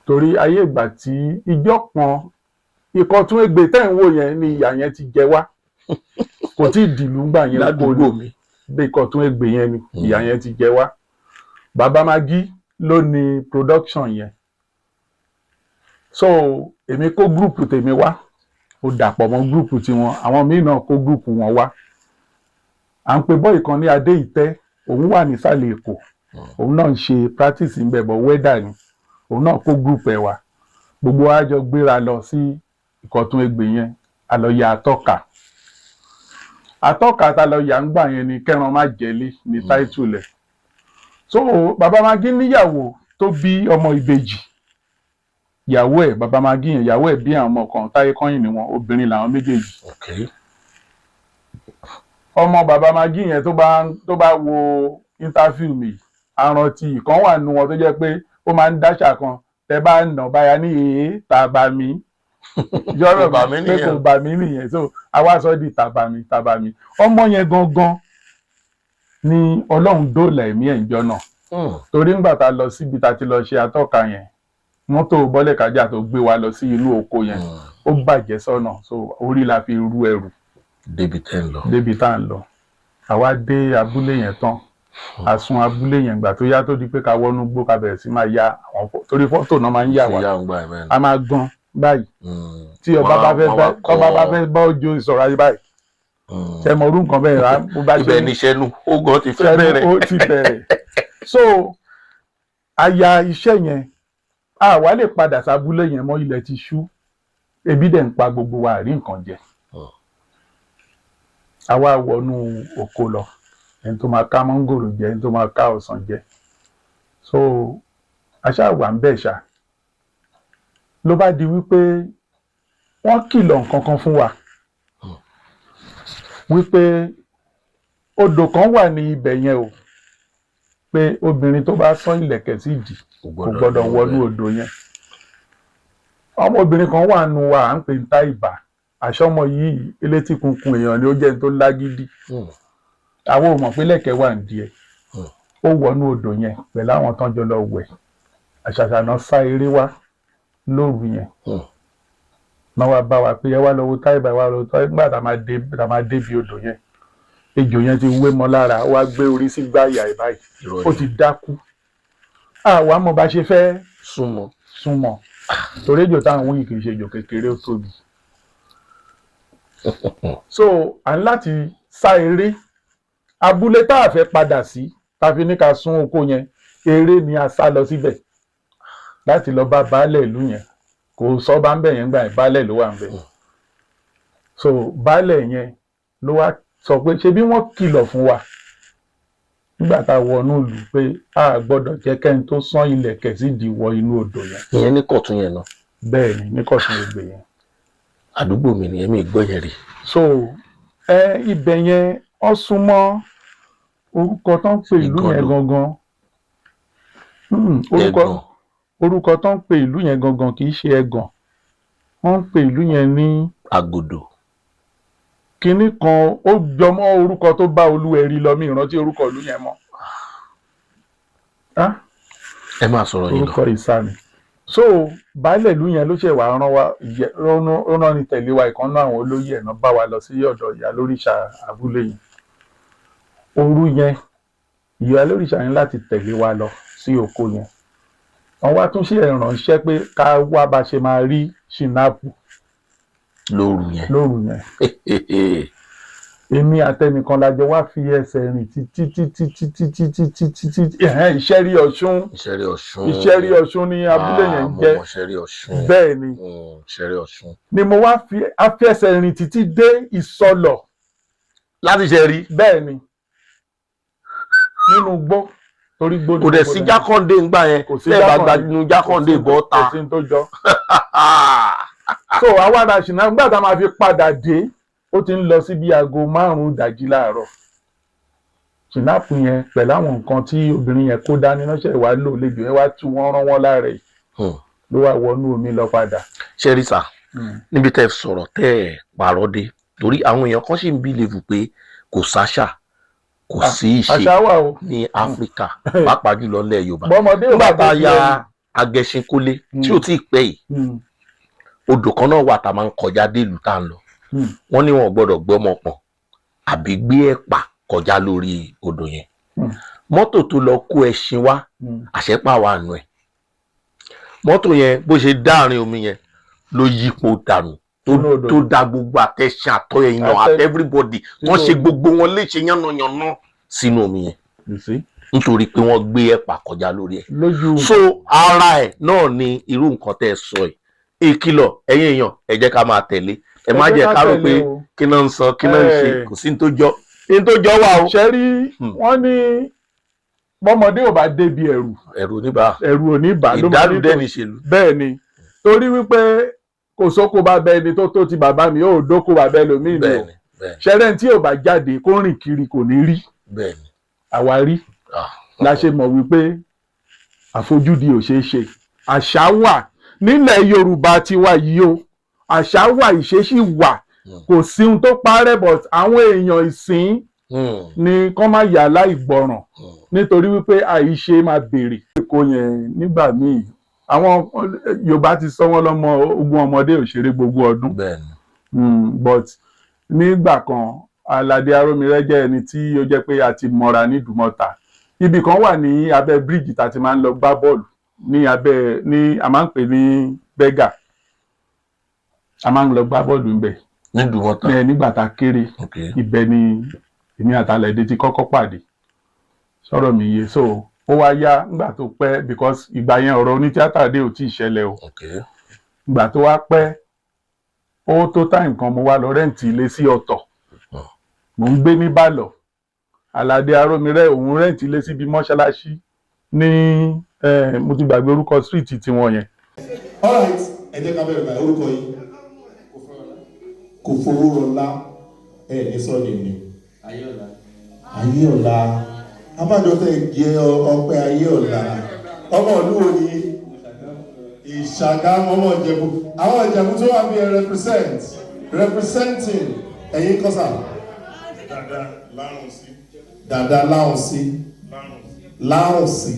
Torí ayé ìgbà tí ìjọ kan ìkọ̀tún ègbè tẹ́ ń wò yẹn ni ìyà yẹn ti jẹ wá, kò tí ì dìlú ńgbà yẹn. Ládùúgbò mi. Bí Ìkọ̀tún Ègbè yẹn ni ìyà yẹn ti jẹ wá. Bàbá Magi ló ní production yẹn. So èmi kó group tèmi wá, ó dàpọ̀ mọ́ group tiwọn, àwọn míì náà kó group wọn wá. À ń pe boy kan ní Adé Ìtẹ́, òun wà nísàlẹ̀ Èkó, òun náà ń ṣe practice ń bẹ̀ bọ̀ wẹ́dà ni. Òun náà kó group ẹ̀ wá, gbogbo wa jọ gbéra lọ sí Ìkọ̀tún Ègbè yẹn. A lọ ya atọ́ka. Atọ́ka tá a lọ yà ń gbà yẹn ni "Kẹ́ran Má Jẹ́lé" ní title ẹ̀. So Bàbá Magi níyàwó tó bí ọmọ ìbejì. Ìyàwó ẹ̀, Bàbá Magi yẹn, ìyàwó ẹ̀ bí àwọn ọmọ kan, Táyé Kọ́yìn ni wọn, obìnrin làwọn méjèèjì. Ọmọ Bàbá Magi yẹn, tó bá wo interview mi, àrántí ìkan wà nù wọn tó jẹ́ pé ó máa ń dáṣà kan, tẹ bá ń nà báyà ní èé tàbá mi yọrọ Kò bà mí pé nìyẹn. Kò bà mí nìyẹn. So àwa sọ di tàbá mi tàbá mi. Ọmọ yẹn gangan ni Ọlọ́run dóòlà ẹ̀mí ẹ̀ ń jọ náà, torí ńgbà tá a lọ síbi tá a ti lọ ṣe atọ́ka yẹn, mọ́tò bọ́lẹ̀kájà tó gbé wa lọ sí inú oko yẹn, ó bàjẹ́ sọ́nà, so orí la fi ru ẹrù Débi tẹ́ ń lọ. débi tá à ń lọ. Àwa dé abúlé yẹn tán, a sùn abúlé yẹn. Gbà tó yá, tó di pé ká wọnú gbó, ká bẹ̀rẹ̀ sí máa ya àwọn torí fọ́tò náà máa ń yà wá. Ìyá ń gbà ẹ̀ bẹ́ẹ̀. A máa gan báyìí tí ọba bá fẹ́ bá ọba bá fẹ́ bá ojú ìsọ̀rọ̀ ayé báyìí, ṣe mọ orú nǹkan bẹ́ẹ̀ rà bó bá ṣe Ibẹ̀ ní sẹ́nu ó gan ti fẹ́ ṣẹ́nu bẹ̀rẹ̀. Ó ti bẹ̀rẹ̀. So a ya iṣẹ́ yẹn, a wá lè padà sábúlé yẹn mọ́. Ilẹ̀ ti ṣú, ebi dẹ̀ ń pa gbogbo wa, àrí nǹkan jẹ. A wá wọnú oko lọ, ẹni tó máa ká mọ́ngòrò jẹ, ẹni tó máa ká ọsàn jẹ. So a ṣáà wà ń bẹ̀ ṣá, ló bá di wípé wọ́n kìlọ̀ nǹkan kan fún wa wípé odò kan wà ní ibẹ̀ yẹn o, pé obìnrin tó bá sán ìlẹ̀kẹ̀ sí ìdí kò gbọ́dọ̀ wọnú odò yẹn. Ọmọbìnrin kan wà nù wa, à ń pè ní Táìbà. Àṣọmọ yìí elétí kunkun èèyàn ni ó jẹ́ ní tó lágídí. Àwọn ò mọ̀ pé lẹ̀kẹ̀ wà ní díẹ̀. Ó wọnú odò yẹn pẹ̀lú àwọn tán jọ lọ wẹ̀. Àṣàṣà náà sá eré wá lóru yẹn, náà wá bá wa pé ẹ wá lọ wo Táìbà, ẹ wá lọ wo Táìbà. Nígbà tá a máa débi odò yẹn, ejò yẹn ti wé mọ́ lára, ó wá gbé orí sí gbáyà ẹ̀ báyìí. Irọ́ Ó ni. ti dákú. Àwa mọ̀ bá ṣe fẹ́ súnmọ́. Súnmọ́, torí ejò táwọn wí kì í ṣe ejò kékeré, ó tóbi. So à ń láti sá eré. Abúlé tá a fẹ́ padà sí, tá a fi ní ká sún oko yẹn, eré ni a sá lọ síbẹ̀ láti lọ bá baálẹ̀ ìlú yẹn. Kò sọ bá ń bẹ̀ yẹn gbà yẹn, baálẹ̀ ló wà ń bẹ̀. So baálẹ̀ yẹn ló wá sọ pé ṣé bí wọ́n kìlọ̀ fún wa nígbà tá a wọnú ìlú pé a gbọ́dọ̀ jẹ́ kẹ́ni tó sán ilẹ̀kẹ̀ sídìí wọ inú odò yẹn. Ìyẹn ní Kọ̀tún yẹn náà? Bẹ́ẹ̀ ni, ní Kọ̀tún Ègbè yẹn. Àdúgbò mi nìyẹn, mi gbọ́ yẹn rí. So ẹ ibẹ̀ yẹn, ó súnmọ́ orúkọ tó ń pè ìlú yẹn Ìgàndò. gangan. Orúkọ Ẹ̀gàn. Orúkọ tó ń pè ìlú yẹn gangan kì í ṣe Ẹ̀gàn. Wọ́n ń pè ìlú yẹn ní Àgòdò. Kinní kan ó jọmọ́ orúkọ tó bá Olúwẹ̀rí lọ, mi ìrántí orúkọ ìlú yẹn mọ́. Ah, Ẹ máa sọ̀rọ̀ yìí lọ. Orúkọ ìsàmì. So baálẹ̀ ìlú yẹn ló ṣe wàá rán wa ó rán ni tẹ̀lé wa. Ìkan náà àwọn olóyè ẹ̀ náà bá wa lọ sí ọ̀dọ̀ ìyá lóríṣà abúlé yẹn. Òru yẹn, ìyá lóríṣà yẹn láti tẹ̀lé wa lọ sí oko yẹn. Wọ́n wá tún ṣe ìrànṣẹ́ pé ká wá bá ṣe máa rí ṣìnáàpù. Lóru yẹn? Lóru yẹn. Èmi àtẹnìkan la jọ wá fi ẹsẹ̀ rìn títí títí títí títí títí títí. Ẹ̀hẹ́n, Ìṣẹ́rí Ọ̀ṣun. Ìṣẹ́rí Ọ̀ṣun. Ìṣẹ́rí Ọ̀ṣun ní abúlé yẹn ń jẹ́. Mo mọ̀ Ìṣẹ́rí Ọ̀ṣun. Bẹ́ẹ̀ ni. Ìṣẹ́rí Ọ̀ṣun. Ni mo wá fi afẹsẹ̀ rìn títí dé Ìsọlọ̀. Láti ṣe rí? Bẹ́ẹ̀ ni, nínú igbó, torí igbó ni Kò dẹ̀ gbogbo sí náà. Jákàndé ńgbà yẹn? Kò sí Tẹ́ ẹ bá Jákàndé. gbanú Jákàndé bọ́ ta. Kò sí ní tó jọ. So àwa ra ṣìnà. Nígbà tá a máa fi padà dé, ó ti ń lọ sí bí aago 5 ìdájí láàárọ̀. Ṣìnáàpù yẹn pẹ̀lú àwọn nǹkan tí obìnrin yẹn kó dání lọ́sẹ̀ wá lò lẹ́jọ́ yẹn, wá tú wọ́n rán wọ́n lára ẹ̀, ló wá wọnú omi lọ padà. Ṣe rí sà, níbi tẹ́ ẹ sọ̀rọ̀ tẹ́ ẹ pààrọ̀ dé, torí àwọn èèyàn kan sì ń believe pé kò sáṣà, kò sí ìṣe Àṣà wà o. ní Áfíríkà, pàápàá jùlọ ilẹ̀ Yorùbá. Bọ́mọdé ò Nígbà bá tá a dé ya Agẹṣinkólé tí ò tí ì pẹ́ yìí, odò kan náà wà tá a máa ń kọjá dé ìlú tá à ń lọ. Wọ́n ní wọn ò gbọ́dọ̀ gbé ọmọ pọ̀n àbí gbé ẹ̀pà. kọjá lórí odò yẹn. Mọ́tò tó lọ kó ẹṣin wá, àṣẹpà wà nù ẹ̀. Mọ́tò yẹn, bó ṣe dáàrin omi yẹn ló yípo dànù tó Sínú odò. Tó da gbogbo àtẹṣin àtọ èèyàn àtẹ everybody, wọ́n ṣe gbogbo wọn léṣe yánnayànna sínú omi yẹn You see? nítorí pé wọ́n gbé ẹ̀pà kọjá lórí ẹ̀. Lójú. So ara ẹ̀ náà ni irú nǹkan tẹ́ ẹ sọ yìí. Ìkìlọ̀, ẹ̀yin èèyàn, ẹ jẹ́ ká máa tẹ̀lé. Ẹ má Ẹ jẹ́ jẹ́ ká ká rò tẹ̀lé pé o. kí náà ń sọ, kí náà ń ṣe. Kò sí ní tó jọ, ní tó jọ wà o. Ṣe rí, wọ́n ní bọ́mọdé ò bá débi ẹ̀rù, Ẹ̀rù oníbà. Ẹ̀rù ò ní bà ló máa ní. Ìdálùdẹ́ ní ìṣèlú. Bẹ́ẹ̀ ni, torí wípé kò sóko bá bẹ ẹni tó ti bàbá mi yóò dóko bàbá ẹlòmíì ni o. Bẹ́ẹ̀ni, bẹ́ẹ̀ni. Ṣẹlẹ̀ tí ò bá jáde kó rìn kiri, kò ní rí. Àwa rí la ṣe mọ̀ wípé àfojúdi ò ṣeé ṣe. Àṣà wà nílẹ̀ Yorùbá tiwa yìí o, àṣà wà, ìṣesí wà, kò sí ohun tó parẹ́, but àwọn èèyàn ìsìn ni kán má yà láìgbọràn, nítorí wípé àìṣe máa béèrè. Èkó yẹn nígbà míì, àwọn Yorùbá ti sọ wọ́n lọ́mọ ogún ọmọdé òṣèré gbogbo ọdún. But nígbà kan, Aládé Arómirẹ́ jẹ́ ẹni tí ó jẹ́ pé a ti mọra ní Ìdúmọ̀tà. Ibì kan wà ní abẹ́ bíríìjì tá a ti máa ń lọ gbá bọ́ọ̀lù ní abẹ́ ní, a máa ń pè ní bẹ́gà. A máa ń lọ gbá bọ́ọ̀lù ńbẹ̀. Ní Ìdúmọ̀tà? Ní nígbà tá a kéré. Ibẹ̀ ni èmi àtàlẹ́dẹ́ ti kọ́kọ́ pàdé. Sọ̀rọ̀ mi yé? So ó wá yá, nígbà tó pẹ́, because ìgbà yẹn ọ̀rọ̀ onítíátà dé ò tí ì ṣẹlẹ̀ o. Ìgbà tó wá pẹ́, ó tó time kan, mo wá lọ rent ilé sí ọ̀tọ̀. Mò ń gbé ní Bàlọ̀. Aládé Arómirẹ́, òun rent ilé síbi mọ́ṣáláṣí ní, mo ti gbàgbé orúkọ street tiwọn yẹn. All right, ẹ jẹ́ ká bẹ̀rẹ̀ báyìí. Orúkọ yìí? Kò fowó rọlá ẹ ní sọ́ọ̀nì ni. Ayéọlá. Ayéọlá, abájọ tẹ jẹ ọpẹ. Ayéọlá, ọmọ ìlú wo ni? Ìṣàgámù. Ọmọ Ìjẹ̀bú. Àwọn Ìjẹ̀bú tó wà bí ẹ representing. Ẹ̀yin kọ́sà? Dada lárùn sí. Dada láhùn sí. Lárùn sí. Láhùn sí.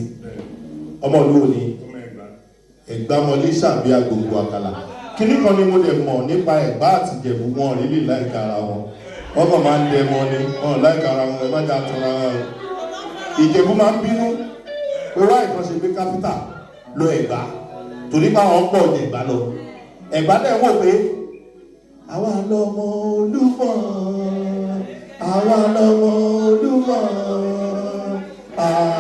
Ọmọ ìlú wo ni? Ọmọ Ẹ̀gbá. Ẹ̀gbámọlé ṣàbí agbègbè àkàlà. Kíní kan ni mo dẹ̀ mọ̀ nípa Ẹ̀gbá àti Ìjẹ̀bú, wọn rí lè láìka ara wọn. Wọ́n kàn máa ń dẹmọ ni, wọn láìka ara wọn. Ẹ má jà tanra wọn o. Ìjẹ̀bú máa ń bínú pé wá ìkan ṣe pé kápítà lọ Ẹ̀gbá, torí pé àwọn pọ̀ ní Ẹ̀gbá lọ. Ẹ̀gbá dẹ̀ wò pé àwa lọmọ Olúmọ, àwa lọmọ Olúmọ,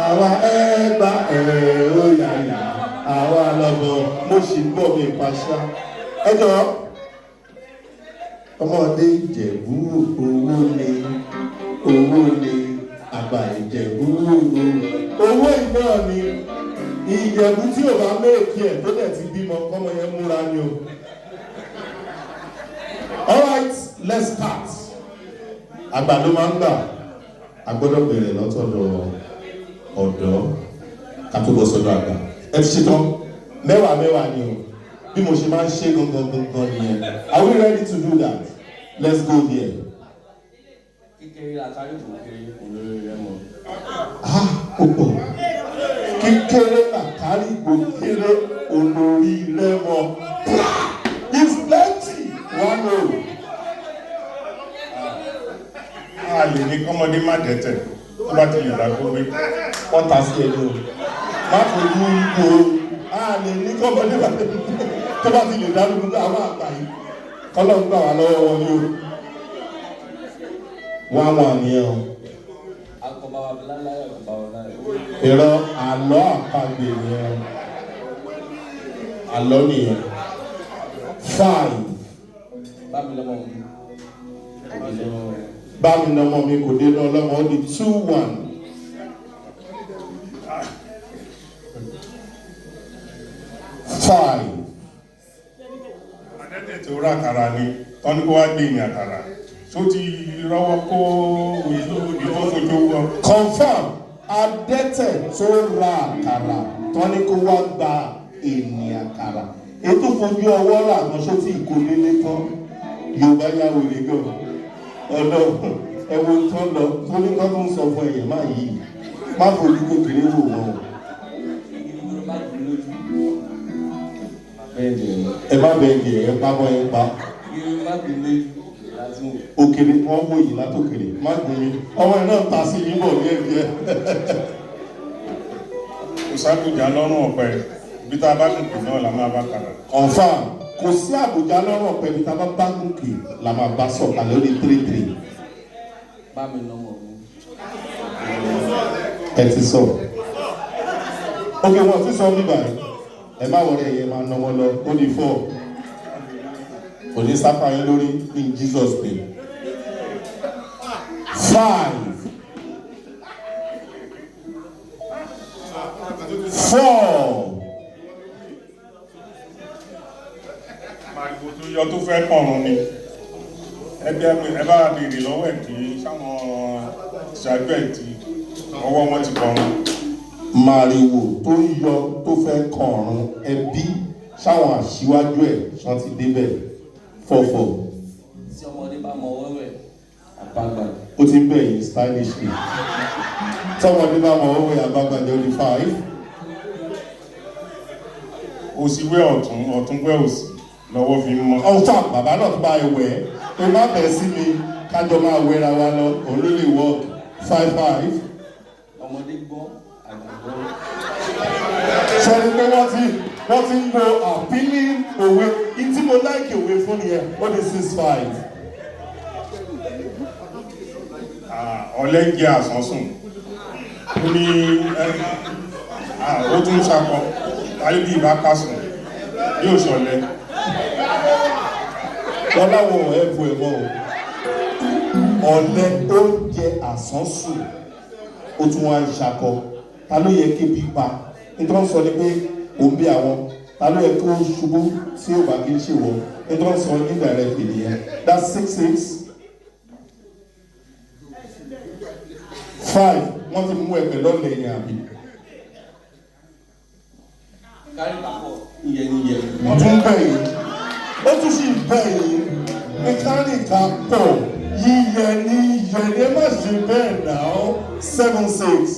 àwa Ẹ̀gbá ẹ̀ ó yàyà, àwa lọmọ. Mo sì ń bọ̀, mi ìpàṣà. Ẹ jọ, ọmọdé Ìjẹ̀bú, owó ni, owó ni àgbà Ìjẹ̀bú, owó iná ni. Ìjẹ̀bú tí ò bá méèkì ẹ̀ tó dẹ̀ ti bímọ, kọ́mọ yẹn múra ni o. All right, let's start. Àgbà ló máa ń gbà. A gbọ́dọ̀ bẹ̀rẹ̀ lọ́tọ̀dọ̀ ọ̀dọ́ ká tó bọ́ sọ́dọ̀ àgbà. Ẹ ti ṣetán? Mẹ́wàá mẹ́wàá ni o. Bí mo ṣe máa ń ṣe gangan gangan nìyẹn. Are we ready to do that? Let's go there. Kékeré àtàrí kò kéré olórí rẹ mọ. Ah, ó pọ̀. Kékeré làkárí kò kéré olórí rẹ mọ. It's plenty, one o. A lè ní kọ́mọdé má dẹ́tẹ̀ tó bá ti lè dá gbogbo. Wọ́n ta sí ẹni o. Má fojú wo. A lè ní kọ́mọdé má tó bá ti lè dá gbogbo. Àwọn àgbà yìí, kọ́lọ́ ń gbà wá lọ́wọ́ wọn ni o. 1-1 nìyẹn o. Akọba láláyà kọba wọn láyà. Ìrọ̀, àlọ́ àpagbè nìyẹn, àlọ́ nìyẹn. Five. Bámi lọ́mọ mi. Bámi lọ́mọ mi kò dénú ọlọ́mọ. Ó di 2-1. Five. Adẹ́tẹ̀ tó rà àkàrà ni tọ́ni kó wá gbé ní àkàrà tó ti rọ́wọ́ kó ìtò fojú wọ. Confirm. Adẹ́tẹ̀ tó ra àkàrà tán ní kó wá gba ènìyàn àkàrà ètò fojú ọwọ́ rà gan, ṣó tí kò délé tán? Yorùbá yá wèrè gan. Ọ̀nà ẹ̀wọ̀n tán lọ tó ní kán tó ń sọ fún ẹ̀yẹ̀ má yìí, má fojú kékeré wò wọ́n o. Má kú lójú. Bẹ́ẹ̀ ni. Ẹ má bẹ́ẹ̀ di ẹ̀ pamọ́ ẹ pa. Má kú lójú láti wò. Òkèrè wọ́n wò yìí látòkèrè má gùn mí ọmọ ẹ̀ náà ta sí yín bọ̀ ní ẹ̀jẹ̀. Kò sábùjá lọ́rùn ọ̀pẹ, ibi tá a bá gùnkè náà la máa bá kàrà. Confam, kò sí àbùjá lọ́rùn ọ̀pẹ, ibi tá a bá bá gòkè la máa bá sọ̀kalẹ̀. Ó di 3-3. Bá mi nọmọ mi. Ẹ ti sọ. Ok, wọn ti sọ bíbá yìí, ẹ má wọlé, ẹyẹ máa nọmọ lọ. Ó di 4. Kò ní sáfà yín lórí in Jesus name. 5, 4. Màrìwò tó yọ tó fẹ́ kọ̀run ni. Ẹbí ẹ bá béèrè lọ́wọ́ ẹ̀ kí sáwọn ṣáájú ẹ̀ tí ọwọ́ wọn ti kọ̀run. Màrìwò tó ń yọ tó fẹ́ kọ̀ọ̀run, ẹbí sáwọn aṣíwájú ẹ̀ ṣan ti débẹ̀. 4-4. Tí ọmọdé bá mọ ọwọ́ rẹ̀, àbágbà. Ó ti ń bẹ̀ yín stylishly. Tọmọdé bá mọ owó àbágbàjẹ́, ó di 5. Òsì wẹ́ ọ̀tún, ọ̀tún wẹ́ òsì lọ́wọ́ fi ń mọ́. Ọ̀fà bàbá náà tó bá ẹ wẹ̀ ẹ́, tó má bẹ̀ sí mi, kájọ máa wẹra wa lọ, òun ló lè work. 5-5. Ọmọdé gbọ́, àgbà gbọ́. Sọrí pé wọ́n ti ń lo appealing òwe tí mo like òwe fún nìyẹn. Ó di 6-5. Ọ̀lẹ ń jẹ àsánsùn, ó ní ó tún ṣakọ ayé bí ìbá kásùn yóò ṣọ̀lẹ. Wọ́n láwọn ò ẹ̀bù ẹ̀ mọ́ o. Ọ̀lẹ ó ń jẹ àsánsùn, ó tún wá ń ṣakọ, ta ló yẹ kébi pa? Nítorí wọ́n sọ ni pé òun bí àwọn, ta ló yẹ kó ṣubú tí ó bá kí ń ṣèwọ? Nítorí wọ́n sọ indirectly nìyẹn. That's 6-6. 5, wọ́n ti mú ẹgbẹ́ lọ́lẹ̀ yẹn àbí? Kárí papọ̀, ìyẹn ni yẹn. Wọ́n tún bẹ̀ yín, ó tún sì bẹ̀ yín ní kárìkà pọ̀, yíyẹ ní yẹ ní, ẹ má ṣe bẹ́ẹ̀ náà. 7-6.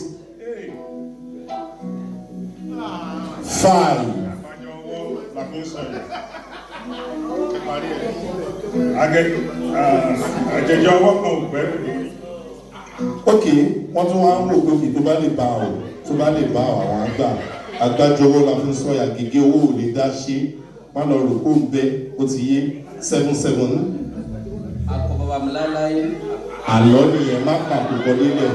5. Àbájọ ọwọ́ la fi ń sọ̀rọ̀. Àjẹjọ ọwọ́ kan ò gbẹ́rù lórí. Ok, wọ́n tún wá ń wò pé kì tó bá lè bá ọ, tó bá lè bá àwọn àgbà, àgbájọ ọwọ́ la fi ń sọ̀yà, gègé owó ò lè dá ṣe, má lọ rò kó ń bẹ. Ó ti yé. 7-7. Akọ bàbá mi láéláé. Àlọ́ nìyẹn, má pa àkùkọ nílẹ̀,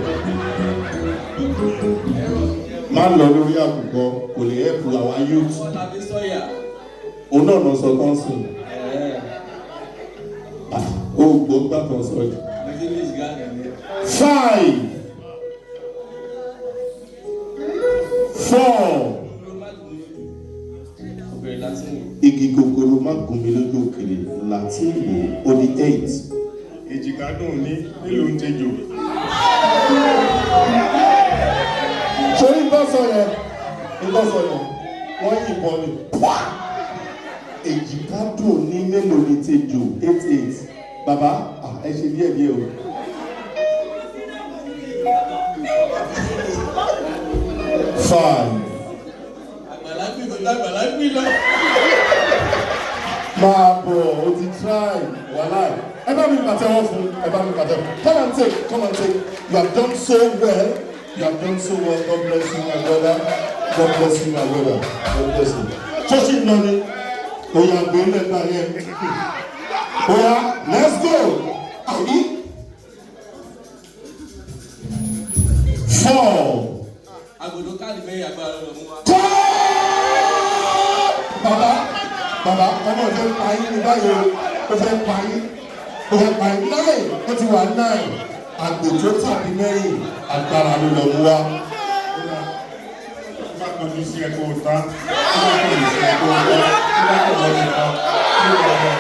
má lọ lórí àkùkọ, kò lè help our youth. Ọwọ́ la fi sọ̀yà. Òun náà lọ sọ tán sùn. Ẹ̀ẹ́. Ó gbọ́ gbàtàn sọ yìí. Mo ti ní ìsìgá nìyẹn. 5, 4. Obìnrin láti wò. Igi gogoro má gún mi lójú, òkèrè láti wò. Ó di 8. Èjìká dùn ní nílùú ń tejò. Sórí nǹkan sọ yẹn, wọ́n yìnbọn ni pwá. Èjìká dùn ní, mélòó ni tejò? 8-8. Bàbá, ah, ẹ ṣe díẹ̀ díẹ̀ o. 5. Àgbàlá gbì tó dàgbàlá gbì lọ. Máa bọ̀, o ti try wàhálà. Ẹ bá mi pàtẹ́wọ́ fún, ẹ bá mi pàtẹ́wọ́. Come and take, come and take. You have done so well, you have done so well. God bless you, my brother. God bless you, my brother. God bless you. Ṣọ́ọ̀ṣì ń lọ ni oya, gbé lẹ́gbà yẹn. Oya, let's go. Àbí 4. Àgòdò káàdì mẹ́rin, agbára lọ mú wa. Bàbá, bàbá, ọmọ ìfẹ́ pa yín ní báyìí o, ó fẹ́ pa yín, ó fẹ́ pa yín. 9, ó ti wà 9. Àgbò tó tàbí mẹ́rin, agbára ló lọ mú wa. Tó bá kọjú sí ẹ kó o ta, tó bá kọjú sí ẹ kó o ta, tó bá kọjú nìkan kí o lọ.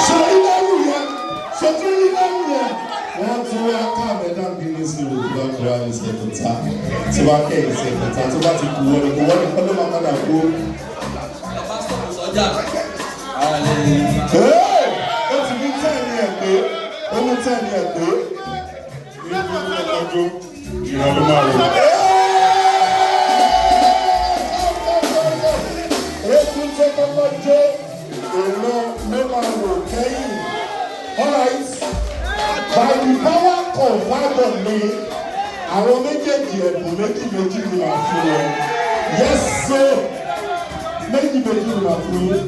Sọrí lẹ́rù yẹn, sọtún lẹ́rù yẹn. Wọ́n tún wá káàmẹ́dá bínú sí o, tó bá kúrò ní ìṣẹ̀kùtà, tó bá kẹ́ ìṣẹ̀kùtà, tó bá ti kú wọ́n ni kú wọ́n ni kọ́ ló máa padà kú. Bàbá sọ̀rọ̀ sọ́jà. Ara lè ní. Hey! Ó ti ní 10 ẹ̀ pé, ó ní 10 ẹ̀ pé. Eégún tó kọjú ìran ló máa rò. Eégún tó kọ́kọ́ jó, ìran ló máa wò kẹ́yìn. All right. Ìbáwá kọ̀ fábọ̀ mi, àwọn méjèèjì, ẹ̀bùn méjì méjì ni màá fún wọn. Yes sir, méjì méjì ni màá fún yín.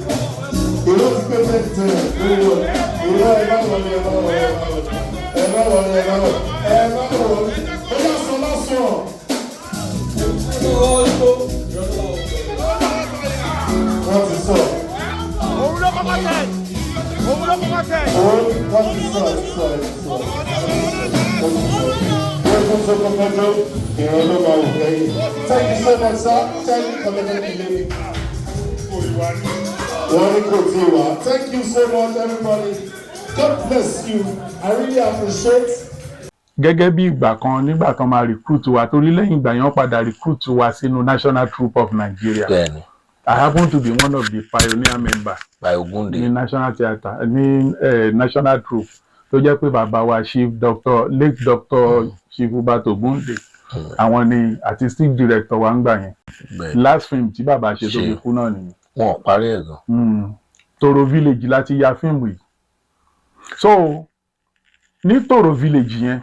Èrò ti pé 10 10 lórí wọn. Èrò, ẹ má wọlé, ẹ má wọlé, ẹ má wọlé, ẹ má wọlé, ẹ má wọlé, ẹ má wọlé. Ó yà sọ lásán. Wọ́n ti sọ. Òun ló kọ́kọ́ tẹ̀. Òun ló kọ́kọ́ tẹ̀. Òun wọ́n ti sọ, ẹ ti sọ, ẹ ti sọ. Wọ́n ti sọ. Wọ́n tó kọ́kọ́ jó, ìran ló máa wò lẹ́yìn. Thank you so much, sir. Thank you, Commander Ilé. Wọ́n ní kò tí ì wá. Thank you so much, everybody. God bless you. I really appreciate. Gẹ́gẹ́ bí ìgbà kan nígbà kan máa recruit wa, torí lẹ́yìn ìgbà yẹn wọ́n padà recruit wa sínú National Troupe of Nigeria. I happen to be one of the pioneer members By Ogunde. ní National Theatre, ní National Troupe, tó jẹ́ pé bàbá wa, Chief Doctor, late Doctor Chief Hubert Ogunde, àwọn ni artistic director wa ń gbà yẹn. Last film tí bàbá ṣe tó Ṣe. fi kú náà nìyẹn. Wọn ò parí ẹ̀ gan. Toro Village láti ya fíìmù yìí. So ní Toro Village yẹn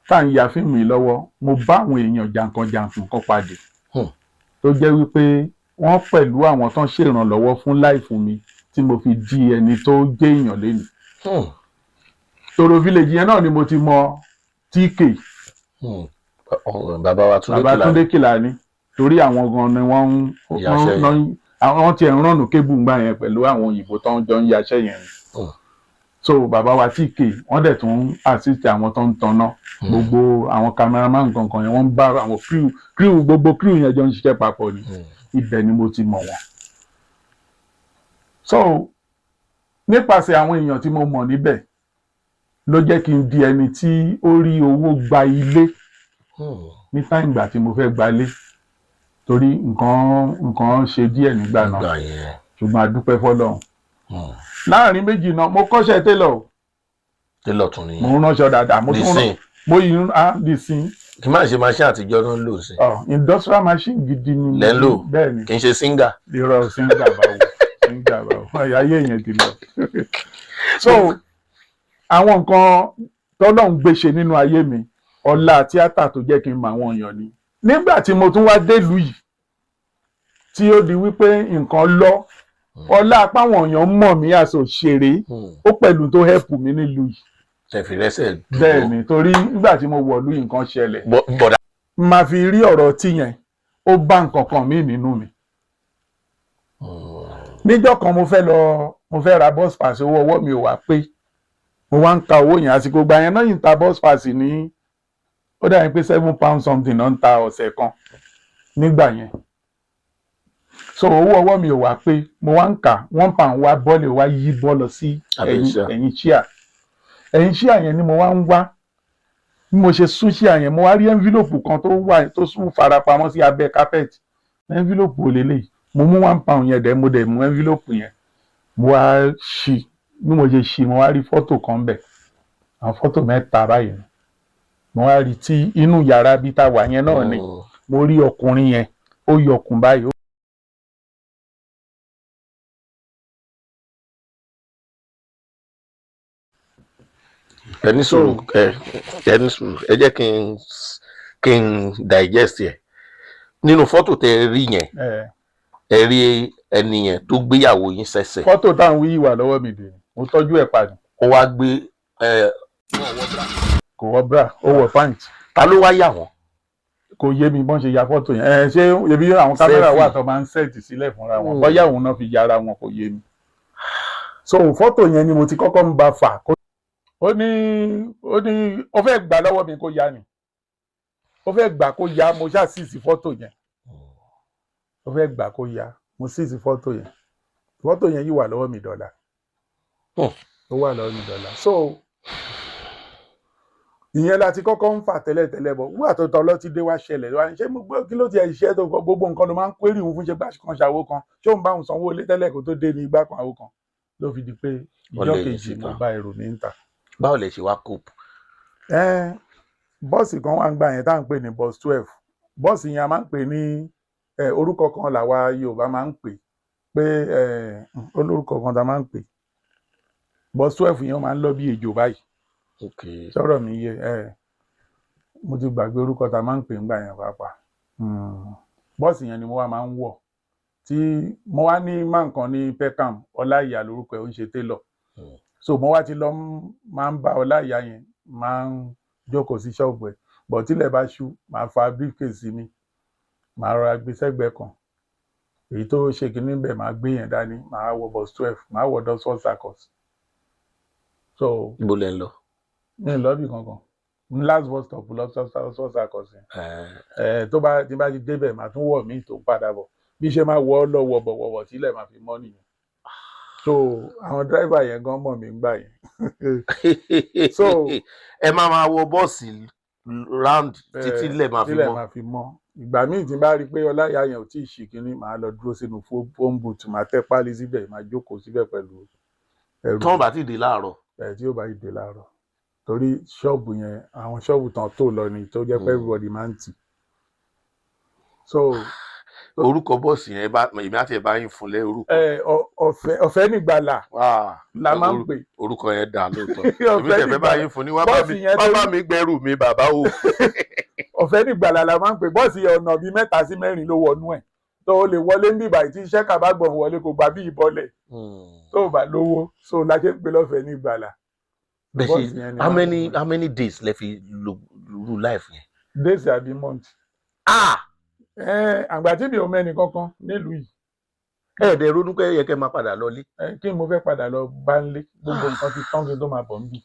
tá à ń ya fíìmù yìí lọ́wọ́, mo bá àwọn èèyàn jàǹkànjàǹkàn kan pàdé tó jẹ́ wípé wọ́n pẹ̀lú àwọn tó ń ṣèrànlọ́wọ́ fún life mi tí mo fi di ẹni tó jẹ́ èèyàn lénìí. Toro Village yẹn náà ni mo ti mọ TK. Bàbá wa Túndé Bàbá Kèlání. Túndé Kèlání, torí àwọn gan ni wọ́n ń Yaṣẹ́ yẹn. Àwọn tiẹ̀ ń rànù kébù ńgbà yẹn pẹ̀lú àwọn òyìnbó tó ń jọ ń yaṣẹ́ yẹn ni. So bàbá wa TK, wọ́n dẹ̀ tún assist àwọn tó ń tanná, gbogbo àwọn cameraman kankan yẹn, wọ́n ń bá àwọn crew, gbogbo crew yẹn jọ ń ṣiṣẹ́ papọ̀ ni. Ibẹ̀ ni mo ti mọ̀ wọ́n. So nípasẹ̀ àwọn èèyàn tí mo mọ̀ níbẹ̀ ló jẹ́ kí n di ẹni tí ó rí owó gba ilé ní time ìgbà tí mo fẹ́ gbalé, torí nǹkan ṣe díẹ̀ nígbà náà. Nígbà yẹn. Ṣùgbọ́n a dúpẹ́ fọ́lọ́run. Láàrin méjì náà, mo kọ́ṣẹ́ télọ̀ o. Télọ̀ tún nìyẹn. Mo ń ránṣọ dáadáa, mo tún Nísìn. rán, mo yìí ń á di sin. Kì í má ṣe machine àtijọ́ náà ń lò sí. Ọ industrial machine gidi ni Lẹ́ ń lò. Bẹ́ẹ̀ ni. Kì í ṣe Singer. Irọ́, Singer báwo? Singer báwo? Ayé yẹn ti lọ. So àwọn nǹkan tọ́lọ́run gbé ṣe nínú ayé mi, ọlá tíátà tó jẹ́ kí n mọ àwọn èèyàn ni. Nígbà tí mo tún wá délùú yìí, tí ó di wípé nǹkan lọ, ọlá apáwọn èèyàn mọ̀ mí as òṣèré, ó pẹ̀lú tó help mi nílùú yìí. Tẹ̀fì rẹ́sẹ̀ dúró. Bẹ́ẹ̀ ni, torí nígbà tí mo wọ̀lú, nǹkan ṣẹlẹ̀. Bọ̀dà. Máa fi rí ọ̀rọ̀ tí yẹn, ó bá nǹkan kan mí nínú mi. Níjọ́ kan, mo fẹ́ lọ, mo fẹ́ ra bus pass, owó ọwọ́ mi ò wá pé. Mo wá ń ka owó yẹn. Àsìkò gba yẹn náà yìí ń ta bus pass ní, ó dàbí pé £7 something náà ń ta ọ̀sẹ̀ kan nígbà yẹn. So owó ọwọ́ mi ò wá pé, mo wá ń kà, £1 wá bọ́ọ̀lì, wá yí bọ́ọ̀lù sí Abẹ́ ẹ̀yìn chair. Ẹ̀yìn chair, ẹ̀yìn chair yẹn ni mo wá ń wá. Bí mo ṣe sún chair yẹn, mo wá rí envelope kan tó wà, tó sún farapamọ́ sí abẹ́ carpet. Envelope ò lélẹ̀. Mo mú £1 yẹn dẹ̀, mo dẹ̀ mú envelope yẹn, mo wá ṣí. Bí mo ṣe ṣí, mo wá rí fọ́tò kan bẹ̀, àwọn fọ́tò mẹ́ta báyìí ni. Mo wá rí tí inú yàrá bí tá a wà yẹn náà ni. Mo rí ọkùnrin yẹn, ó yọkùn báyìí, ó Ẹ ní sùúrù, ẹ ní sùúrù, ẹ jẹ́ kí n digest ẹ. Nínú fọ́tò tẹ ẹ rí yẹn, ẹ rí ẹni yẹn tó gbéyàwó yín sẹ́sẹ̀. Fọ́tò táwọn wí wà lọ́wọ́ mi dè ní, mo tọ́jú ẹ̀ pa ni. Ó wá gbé ẹ. Kò wọ bra, ó wọ pant. Ta ló wá yà wọ́n? Kò yé mi bọ́n ṣe ya fọ́tò yẹn. Ẹ ṣé ebi àwọn kámẹ́rà wà Selfie. tó máa ń set sílẹ̀ fúnra wọn, bóyá òun náà fi yára wọn, kò yé mi. So fọ́tò yẹn ni mo ti kọ́kọ́ ń ba fà. Ó ní ó fẹ́ gbà lọ́wọ́ mi kó ya ni, ó fẹ́ gbà kó ya. Mo ṣáà seize fọ́tò yẹn. Ó fẹ́ gbà kó ya, mo seize fọ́tò yẹn. Fọ́tò yẹn yìí wà lọ́wọ́ mi dọ̀là. Ó wà lọ́wọ́ mi dọ̀là. So ìyẹn la ti kọ́kọ́ ń fà tẹ́lẹ̀tẹ́lẹ̀ bọ̀. Wúwà tó tọ́ lọ́tí dé wá ṣẹlẹ̀ wá ní, ṣé mo gbọ́ kí ló ti ẹ̀ ṣiṣẹ́ tó kọ gbogbo nǹkan ló máa ń query òun fún, ṣe gbà kan ṣàwo kan, ṣé òun bá òun sanwó ilé tẹ́lẹ̀ kó tó dé ní igbá kan àwo kan, ló fi di pé Wọ́n ìjọ́ lé yín kejì mo síta. bá èrò mi ń ta. Báwo lè ṣe wá cope? Ẹ́n, bọ́ọ̀sì kan wà ń gbà yẹn tá à ń pè ní bus 12. Bọ́ọ̀sì yẹn a máa ń pè ní orúkọ kan làwa Yorùbá máa ń pè pé olórúkọ kan tá a máa ń pè. Bus 12 yẹn, ó máa ń lọ bí ejò báyìí. Sọ̀rọ̀ mi yé ẹ? Mo ti gbàgbé orúkọ tá a máa ń pè ńgbà yẹn pàápàá. Bọ́ọ̀sì yẹn ni mo wá máa ń wọ̀, tí mo wá ní máa nǹkan ní Peckham. Ọláìyá lórúkọ ẹ̀, ó ń ṣe tailor. So mo wá ti lọ máa ń bá Ọláìyá yẹn, máa ń jókòó sí ṣọ́ọ̀bù ẹ̀ bọ̀. Tílẹ̀ bá ṣú, máa fa briefcase mi, màá rọra gbé sẹ́gbẹ̀ẹ́ kan. Èyí tó ṣe kínní bẹ̀, máa gbé yẹn dání, màá wọ bus 12, màá wọ Oxford Circus. So Ibo lẹ ń lọ? Mi ò lọ́bì kankan, ní last bus stop lọ Oxford Circus yẹn. Ẹ tó bá tí bá ti débẹ̀, màá tún wọ̀ míì tó ń padà bọ̀. Bí ṣe máa wọ̀ ọ́ lọ wọ̀ bọ̀ wọ̀ bọ̀ sílẹ̀ máa fi mọ́ nìyẹn. So àwọn driver yẹn gan mọ̀ mí gbà yẹn. Ẹ máa máa wọ bọ́ọ̀sì round títí lẹ̀ máa fi tílẹ̀ mọ́. Máa fi mọ́. Ìgbà míì tí n bá rí i pé Ọláìyá yẹn ò tí ì ṣì kínní, màá lọ dúró sínú phone booth, màá tẹ́ páálí síbẹ̀, màá jókòó síbẹ̀ pẹ̀lú ẹrù. Tí wọ́n bá ti dé láàárọ̀. Ẹ tí ó bá yìí dé láàárọ̀, torí ṣọ́ọ̀bù yẹn, àwọn ṣọ́ọ̀bù tán tó lọ ni, tó jẹ́ pé everybody máa ń tì. So Orúkọ bọ́ọ̀sì yẹn, bá èmi àti ẹ̀ bá yín fún lẹ́ orúkọ. Ẹ ọ̀fẹ́ nígbàlà la máa ń pè. Orúkọ yẹn dà lóòótọ́. Èmi Ọ̀fẹ́ tẹ̀ fẹ́ bá nígbàlà. yín fún ní wá bá Bọ́ọ̀sì mi yẹn wá bá mi gbẹ́rù mi, bàbá o. Ọ̀fẹ́ nígbàlà la máa ń pè bọ́ọ̀sì yẹn. Ọ̀nà bíi mẹ́ta sí mẹ́rin ló wọnú ẹ̀, tó o lè wọlé ń bíbà tí iṣẹ́ kàbá gbọ̀n wọlé, kò gbà bí ìbọlẹ̀ tó o bá lówó. So la ṣe ń pè lọ́fẹ̀ẹ́ nígbàlà. Bẹ́ẹ̀ Bọ́ọ̀sì ṣe yẹn ni how wọ́n many ń pè. How many days lẹ fi lo ru life yẹn? Days àbí month? Ẹ àgbà tí mi ò mẹ́ni kankan nílùú yìí. Ẹ dẹ̀ ronú pé ẹ yẹ kẹ́ máa padà lọlé? Ẹ kí ni mo fẹ́ padà lọ bá ń lé? Gbogbo nǹkan ti tán kí n tó máa bọ̀ ń bì,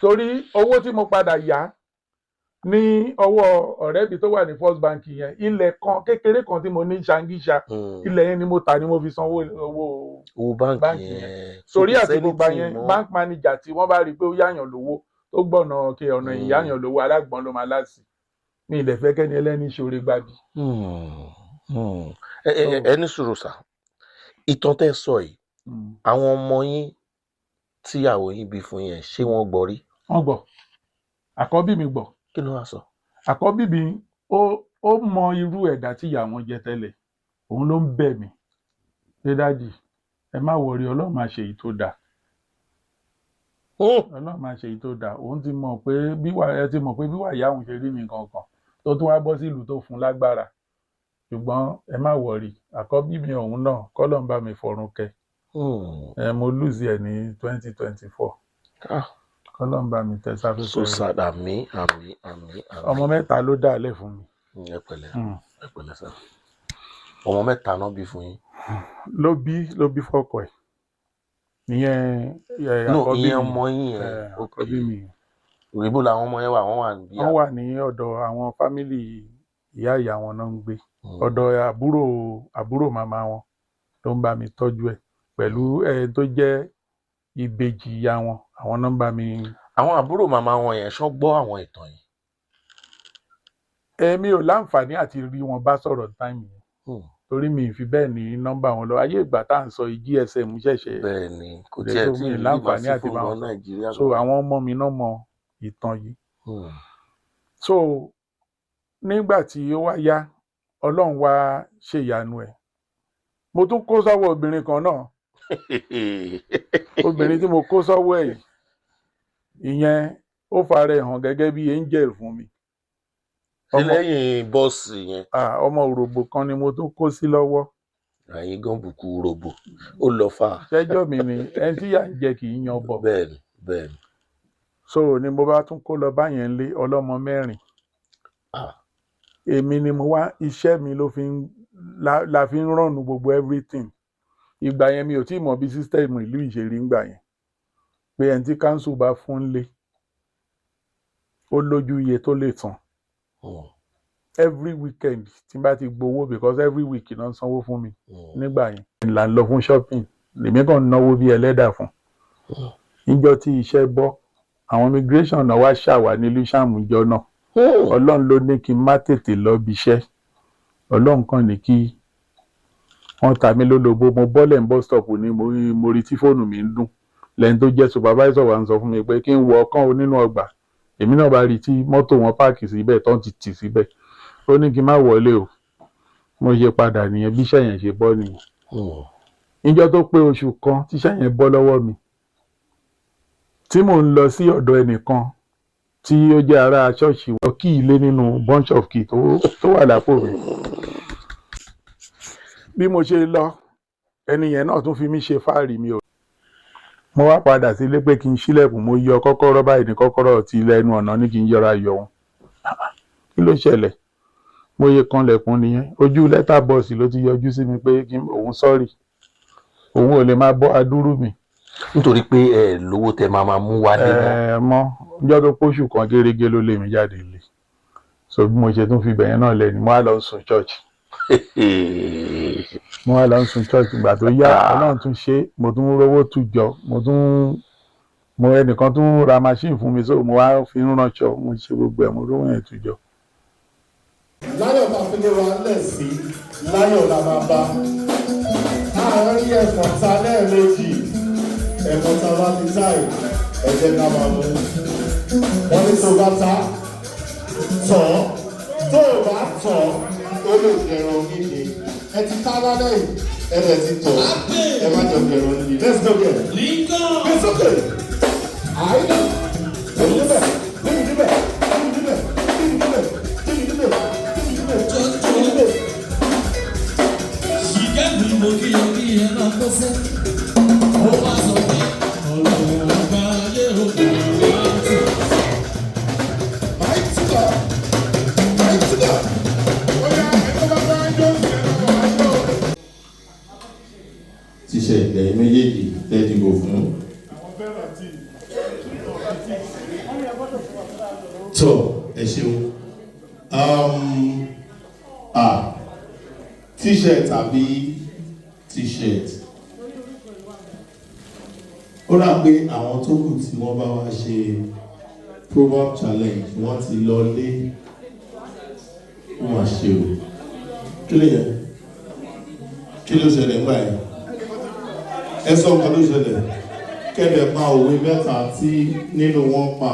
torí owó tí mo padà yá ní ọwọ́ ọ̀rẹ́ mi tó wà ní First Bank yẹn, ilẹ̀ kan kékeré kan tí mo ní Ṣàngíṣà, ilẹ̀ yẹn ni mo tà ni mo fi sanwó owó Owó báǹkì báǹkì yẹn. Torí So kò àti gbogbo sẹ́ni yẹn tí mọ́. Bank manager tí wọ́n bá rí i pé ó yáyàn lówó, tó gbọ̀nà kí ọ̀nà ìyáyàn lówó, alágbọ̀n ló máa láti. Mi ì dẹ̀ fẹ́ kẹ́ni ẹlẹ́ni ṣoore gbábi. Ẹ ẹ ẹ ní sùúrù sà. Ìtàn tẹ́ sọ yìí, àwọn ọmọ yín tíyàwó yín bí fún yẹn, ṣé wọ́n gbọ́ rí? Wọ́n gbọ́. Àkọ́bí mi gbọ́. Kí ló wá sọ? Àkọ́bí mi, ó mọ irú ẹ̀dá tí ìyá wọn jẹ tẹ́lẹ̀. Òun ló ń bẹ̀ mí pé, "Daddy, ẹ má worry, Ọlọ́run máa ṣe èyí tó dáa. Ọlọ́run máa ṣe èyí tó dáa." Òun ti mọ̀ pé bí wà ẹ ti mọ̀ pé bí wà ìyá òun ṣe rí ní nǹkan kan tó tún wá bọ́ sí ìlú tó fún lágbára, ṣùgbọ́n ẹ má worry. Àkọ́bí mi ọ̀hún náà, kọ́lọ́run bá mi fọ̀run kẹ́. Ẹ mo lose ẹ̀ ní 2024. Ah, Kọ́lọ́run bá mi tẹ́ sáfẹ́fẹ́ so rẹ̀. sad. Àmín, àmín, àmín, àmín. Ọmọ mẹ́ta ló dà lẹ̀ fún mi. Ẹ pẹ̀lẹ́. Ẹ pẹ̀lẹ́ sà. Ọmọ mẹ́ta náà bí fún yín? Ló bí fọ́kọ ẹ̀, ìyẹn ẹ, No, àkọ́bí ìyẹn mi. ọmọ yín yẹn. Ẹ, àkọ́bí mi. Òyìnbó làwọn ọmọ yẹn wà? Wọ́n wà níbí? Wọ́n wà ní ọ̀dọ̀ àwọn family ìyá ìyá wọn náà ń gbé. Ọ̀dọ̀ àbúrò àbúrò màmá wọn ló ń bá mi tọ́jú ẹ̀, pẹ̀lú ẹ tó jẹ́ ìbejì ìyá wọn, àwọn náà ń bá mi. Àwọn àbúrò màmá wọn yẹn, ṣọ́ gbọ́ àwọn ìtàn yìí? Èmi ò láǹfààní àti rí wọn bá sọ̀rọ̀ time yẹn, torí mi ì fi bẹ́ẹ̀ ní nọ́mbà wọn lọ. Ayé ìgbà tá à ń sọ yìí, GSM ṣẹ̀ṣẹ̀ Bẹ́ẹ̀ ni, kò dé, tiẹ̀ so tí mi ì ì rí láǹfààní màá sí àti fóònù bá gan wọn sọ̀rọ̀. Nàìjíríà So gan. àwọn ọmọ mi náà mọ ìtàn yìí. So nígbà tí ó wá yá, Ọlọ́run wá ṣèyanu ẹ̀, mo tún kó sọ́wọ́ obìnrin kan náà. Obìnrin tí mo kó sọ́wọ́ ẹ̀ yìí, ìyẹn ó fara ẹ̀ hàn gẹ́gẹ́ bí angel fún mi. Ṣé Ọmọ lẹ́yìn bọ́ọ̀sì yẹn? Ah, ọmọ òrògbò kan ni mo tún kó sí lọ́wọ́. Àyín gan bùkún robo ó lọ fà. Ṣẹ́jọ́ mi ni ẹni tí yà ń jẹ kì í yan bọ̀. Bẹ́ẹ̀ ni, bẹ́ẹ̀ ni. So ni mo bá tún kó lọ báyẹn lé ọlọ́mọ mẹ́rin. Èmi ni mo wá iṣẹ́ mi ló fi ń la fi ń run gbogbo everything. Ìgbà yẹn, mi ò tí ì mọ bí system ìlú ìṣèrí ńgbà yẹn, pé ẹni tí council bá fún lé, ó lójú iye tó lè san. Every weekend tí n bá ti gbowó, because every week náà ń sanwó fún mi nígbà yẹn, là ń lọ fún shopping. Lèmi kàn ń náwó bí ẹlẹ́dà fún. Níjọ́ tí iṣẹ́ bọ́, àwọn immigration náà wá ṣàwà ní Lewisham ìjọ náà. Ọlọ́run ló ní kí n má tètè lọ bí iṣẹ́. Ọlọ́run kàn ní kí wọ́n ta mí lólobó. Mo bọ́lẹ̀ ní bus stop ni mo rí tí fóònù mi ń dún. Lẹ́ni tó jẹ́ supervisor wa ń sọ fún mi pé kí n wọ ọkàn o nínú ọgbà. Èmi náà bá rí tí mọ́tò wọn park síbẹ̀ tán ti tì síbẹ̀. Ó ní kí n má wọlé o. Mo ṣe padà nìyẹn. Bí iṣẹ́ yẹn ṣe bọ́ nìyẹn. Níjọ́ tó pé oṣù kan tíṣẹ́ yẹn bọ́ lọ́wọ́ mi. Tí mò ń lọ sí ọ̀dọ̀ ẹnìkan tí ó jẹ́ ará ṣọ́ọ̀ṣì wọ kí ilé nínú bunch of key tó wà lápò mi. Bí mo ṣe lọ, ẹni yẹn náà tún fi mí ṣe fáàrí mi o. Mo wá padà sílé pé kí n ṣílẹ̀kùn, mo yọ kọ́kọ́rọ́ báyìí, ní kọ́kọ́rọ́ ti ilẹ̀ ẹnu ọ̀nà ní kí n yọra yọ wọn. Kí ló ṣẹlẹ̀? Mo yẹ kanlẹ̀kùn nìyẹn, ojú letter box ló ti yọjú sí mi pé kí òun sorry, òun ò lè máa bọ́ adúrú mi. Nítorí pé ẹ lówó tẹ máa mú wálé mọ́. Ẹ mọ ọjọ́ tó pósù kan gérégé ló lé mi jáde ilé. So bí mo ṣe tún fi bẹ̀yẹn náà lẹ́nu, mo wá lọ sùn church, mo wá lọ sùn church. Ìgbà tó yá, Ọlọ́run tún ṣe, mo tún rówó tù jọ, mo tún mo ẹnìkan tún ra machine fún mi, so mo wá fi ń ránṣọ, mo ṣe gbogbo ẹ̀, mo rówó yẹn tù jọ. Láyọ̀ tá a fi lé wa lẹ̀ sí, láyọ̀ la máa bá. Àárín ẹ̀fọ̀n ta lẹ́ẹ̀mejì, ẹ̀fọ̀n ta bá ti táì, ẹ jẹ́ ká máa mú. Wọ́n ní tó bá ta tọ̀, tó o bá tọ̀, ó lè jẹran nídìí. Ẹ ti tá lálẹ́ yìí, ẹ dẹ̀ ti tọ̀, ẹ má jọ jẹran nídìí. Let's go there. It's okay. Àìdá, èmi níbẹ̀, èmi níbẹ̀, èmi níbẹ̀, èmi níbẹ̀, èmi níbẹ̀, èmi níbẹ̀, èmi níbẹ̀. Ṣìkẹ́mi mo kí ọ kí ẹ máa gbọ́ sẹ́. Ó wá sọ pé ọlọ́run ọba ayé òkú wá tù. Mighty God, mighty God. Ó yá, ẹni tó bá bá ń jó sí ẹni tó bá ń jó. Tíṣe ẹ̀yin méjèèjì tẹ́ dìbò fún. Àwọn fẹ́ràn tíì. Tó ẹ ṣeun. T-shirt tàbí T-shirt, ó rà pé àwọn tó kù tí wọ́n bá wá ṣe proverb challenge, wọ́n ti lọ lé. Wọ́n wá ṣe o. Kí ló yẹ? Kí ló ṣẹlẹ̀ ńgbà yẹn? Ẹ sọ nǹkan tó ṣẹlẹ̀, kẹ́lẹ̀ pa òwe mẹ́ta tí nínú wọn pa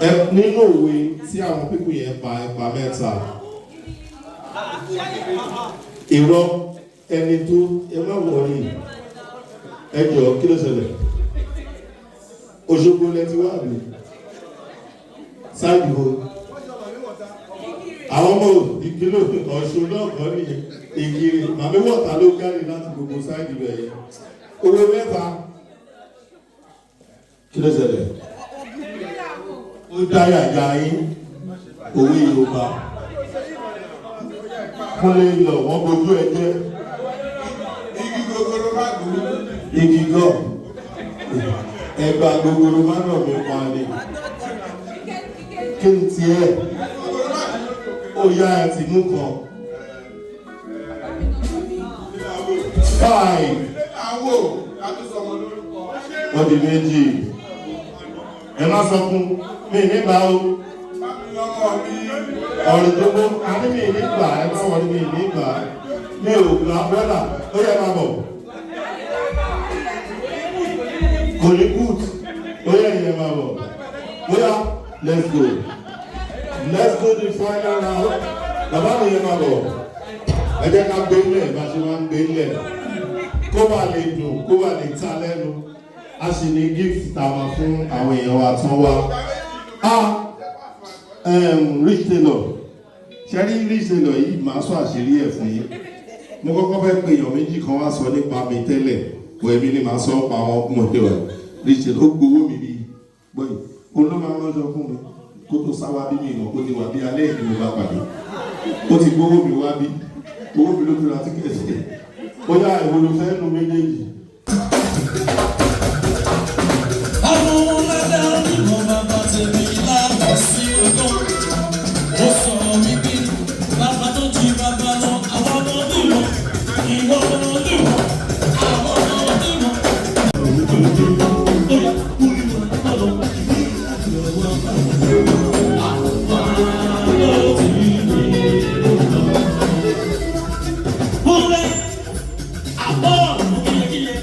ẹ nínú òwe tí àwọn pípù yẹn pa. Ẹ pa mẹ́ta. Irọ́, ẹni tó ẹ má wọrí. Ẹ jọ, kí ló ṣẹlẹ̀? Òṣogbo lẹ ti wá mi ṣáàjú o. Àwọn ọmọ ìkìlọ̀ Ọ̀ṣun náà kọ́ nìyẹn. Ìkiri màmí wọ̀ta ló kárí láti gbogbo side rẹ̀ yẹn. Òwe mẹ́ta, kí ló ṣẹlẹ̀? Ó dáyà ya yín. Òwe Yorùbá, kúnlé lọ, wọ́n bójú ẹ jẹ́. Igi gogoro má gùn. Igi gọ́ ẹgbà gogoro má nà mí pa ni. Kí n tiẹ̀ ó yá, ẹ ti mú kan. Five. Àwò àtúnṣọmọ lórúkọ. Ó di méjì. Ẹ má sọ fún mi nígbà o. Lọ́mọ mi. Ọ̀rọ̀ tó gbó àní mi nígbà. Ẹ má wọlé mi nígbà, mi ò gbà. Brọ́dà, ó yẹ máa bọ̀. Kò ní boot. Ó yẹ ìyẹn, máa bọ̀. Ó yá, let's go, let's go the final round. Bàbá mi yẹn, máa bọ̀. Ẹ jẹ́ ká gbé lẹ̀ bá ṣe máa ń gbé lẹ̀, kó bá lè dùn, kó bá lè ta lẹ́nu. A sì ní gift tá a máa fún àwọn èèyàn wa tán wá. Ah, Rich Taylor, ṣẹ́rí Rich Taylor yìí, màá sọ àṣírí ẹ̀ fún yín. Mo kọ́kọ́ fẹ́ pe èèyàn méjì kan wá sọ nípa mi tẹ́lẹ̀ kò, èmi ni màá sọ pa àwọn ọmọdé wa. Rich Taylor, ó gbowó mi bíi gbọ́yì, òun ló máa ń ránṣọ fún mi kó tó sá wá bí. Mi ìmọ̀ kó ti wà bí alẹ́ ìlú mo bá pàdé. Ó ti gbowó mi wá bí, owó mi ló fi ra ticket. Ó yá, ìwo ló fẹ́ nu méjèèjì? Ọmọ ládá onímọ̀ bàbá tèmi láàbọ̀ sí ogún. Ó sọ wípé bàbá tó ju bàbá lọ, àwọn ọmọ onímọ̀, ìwọ ọmọ onímọ̀, àwọn ọmọ onímọ̀. Ó yá, kúrú lọ́lọ́, àwọn ló ti ní lọ. Kúrẹ́ àbọ̀ kíyekíye.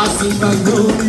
Àsìgbàgbọ́.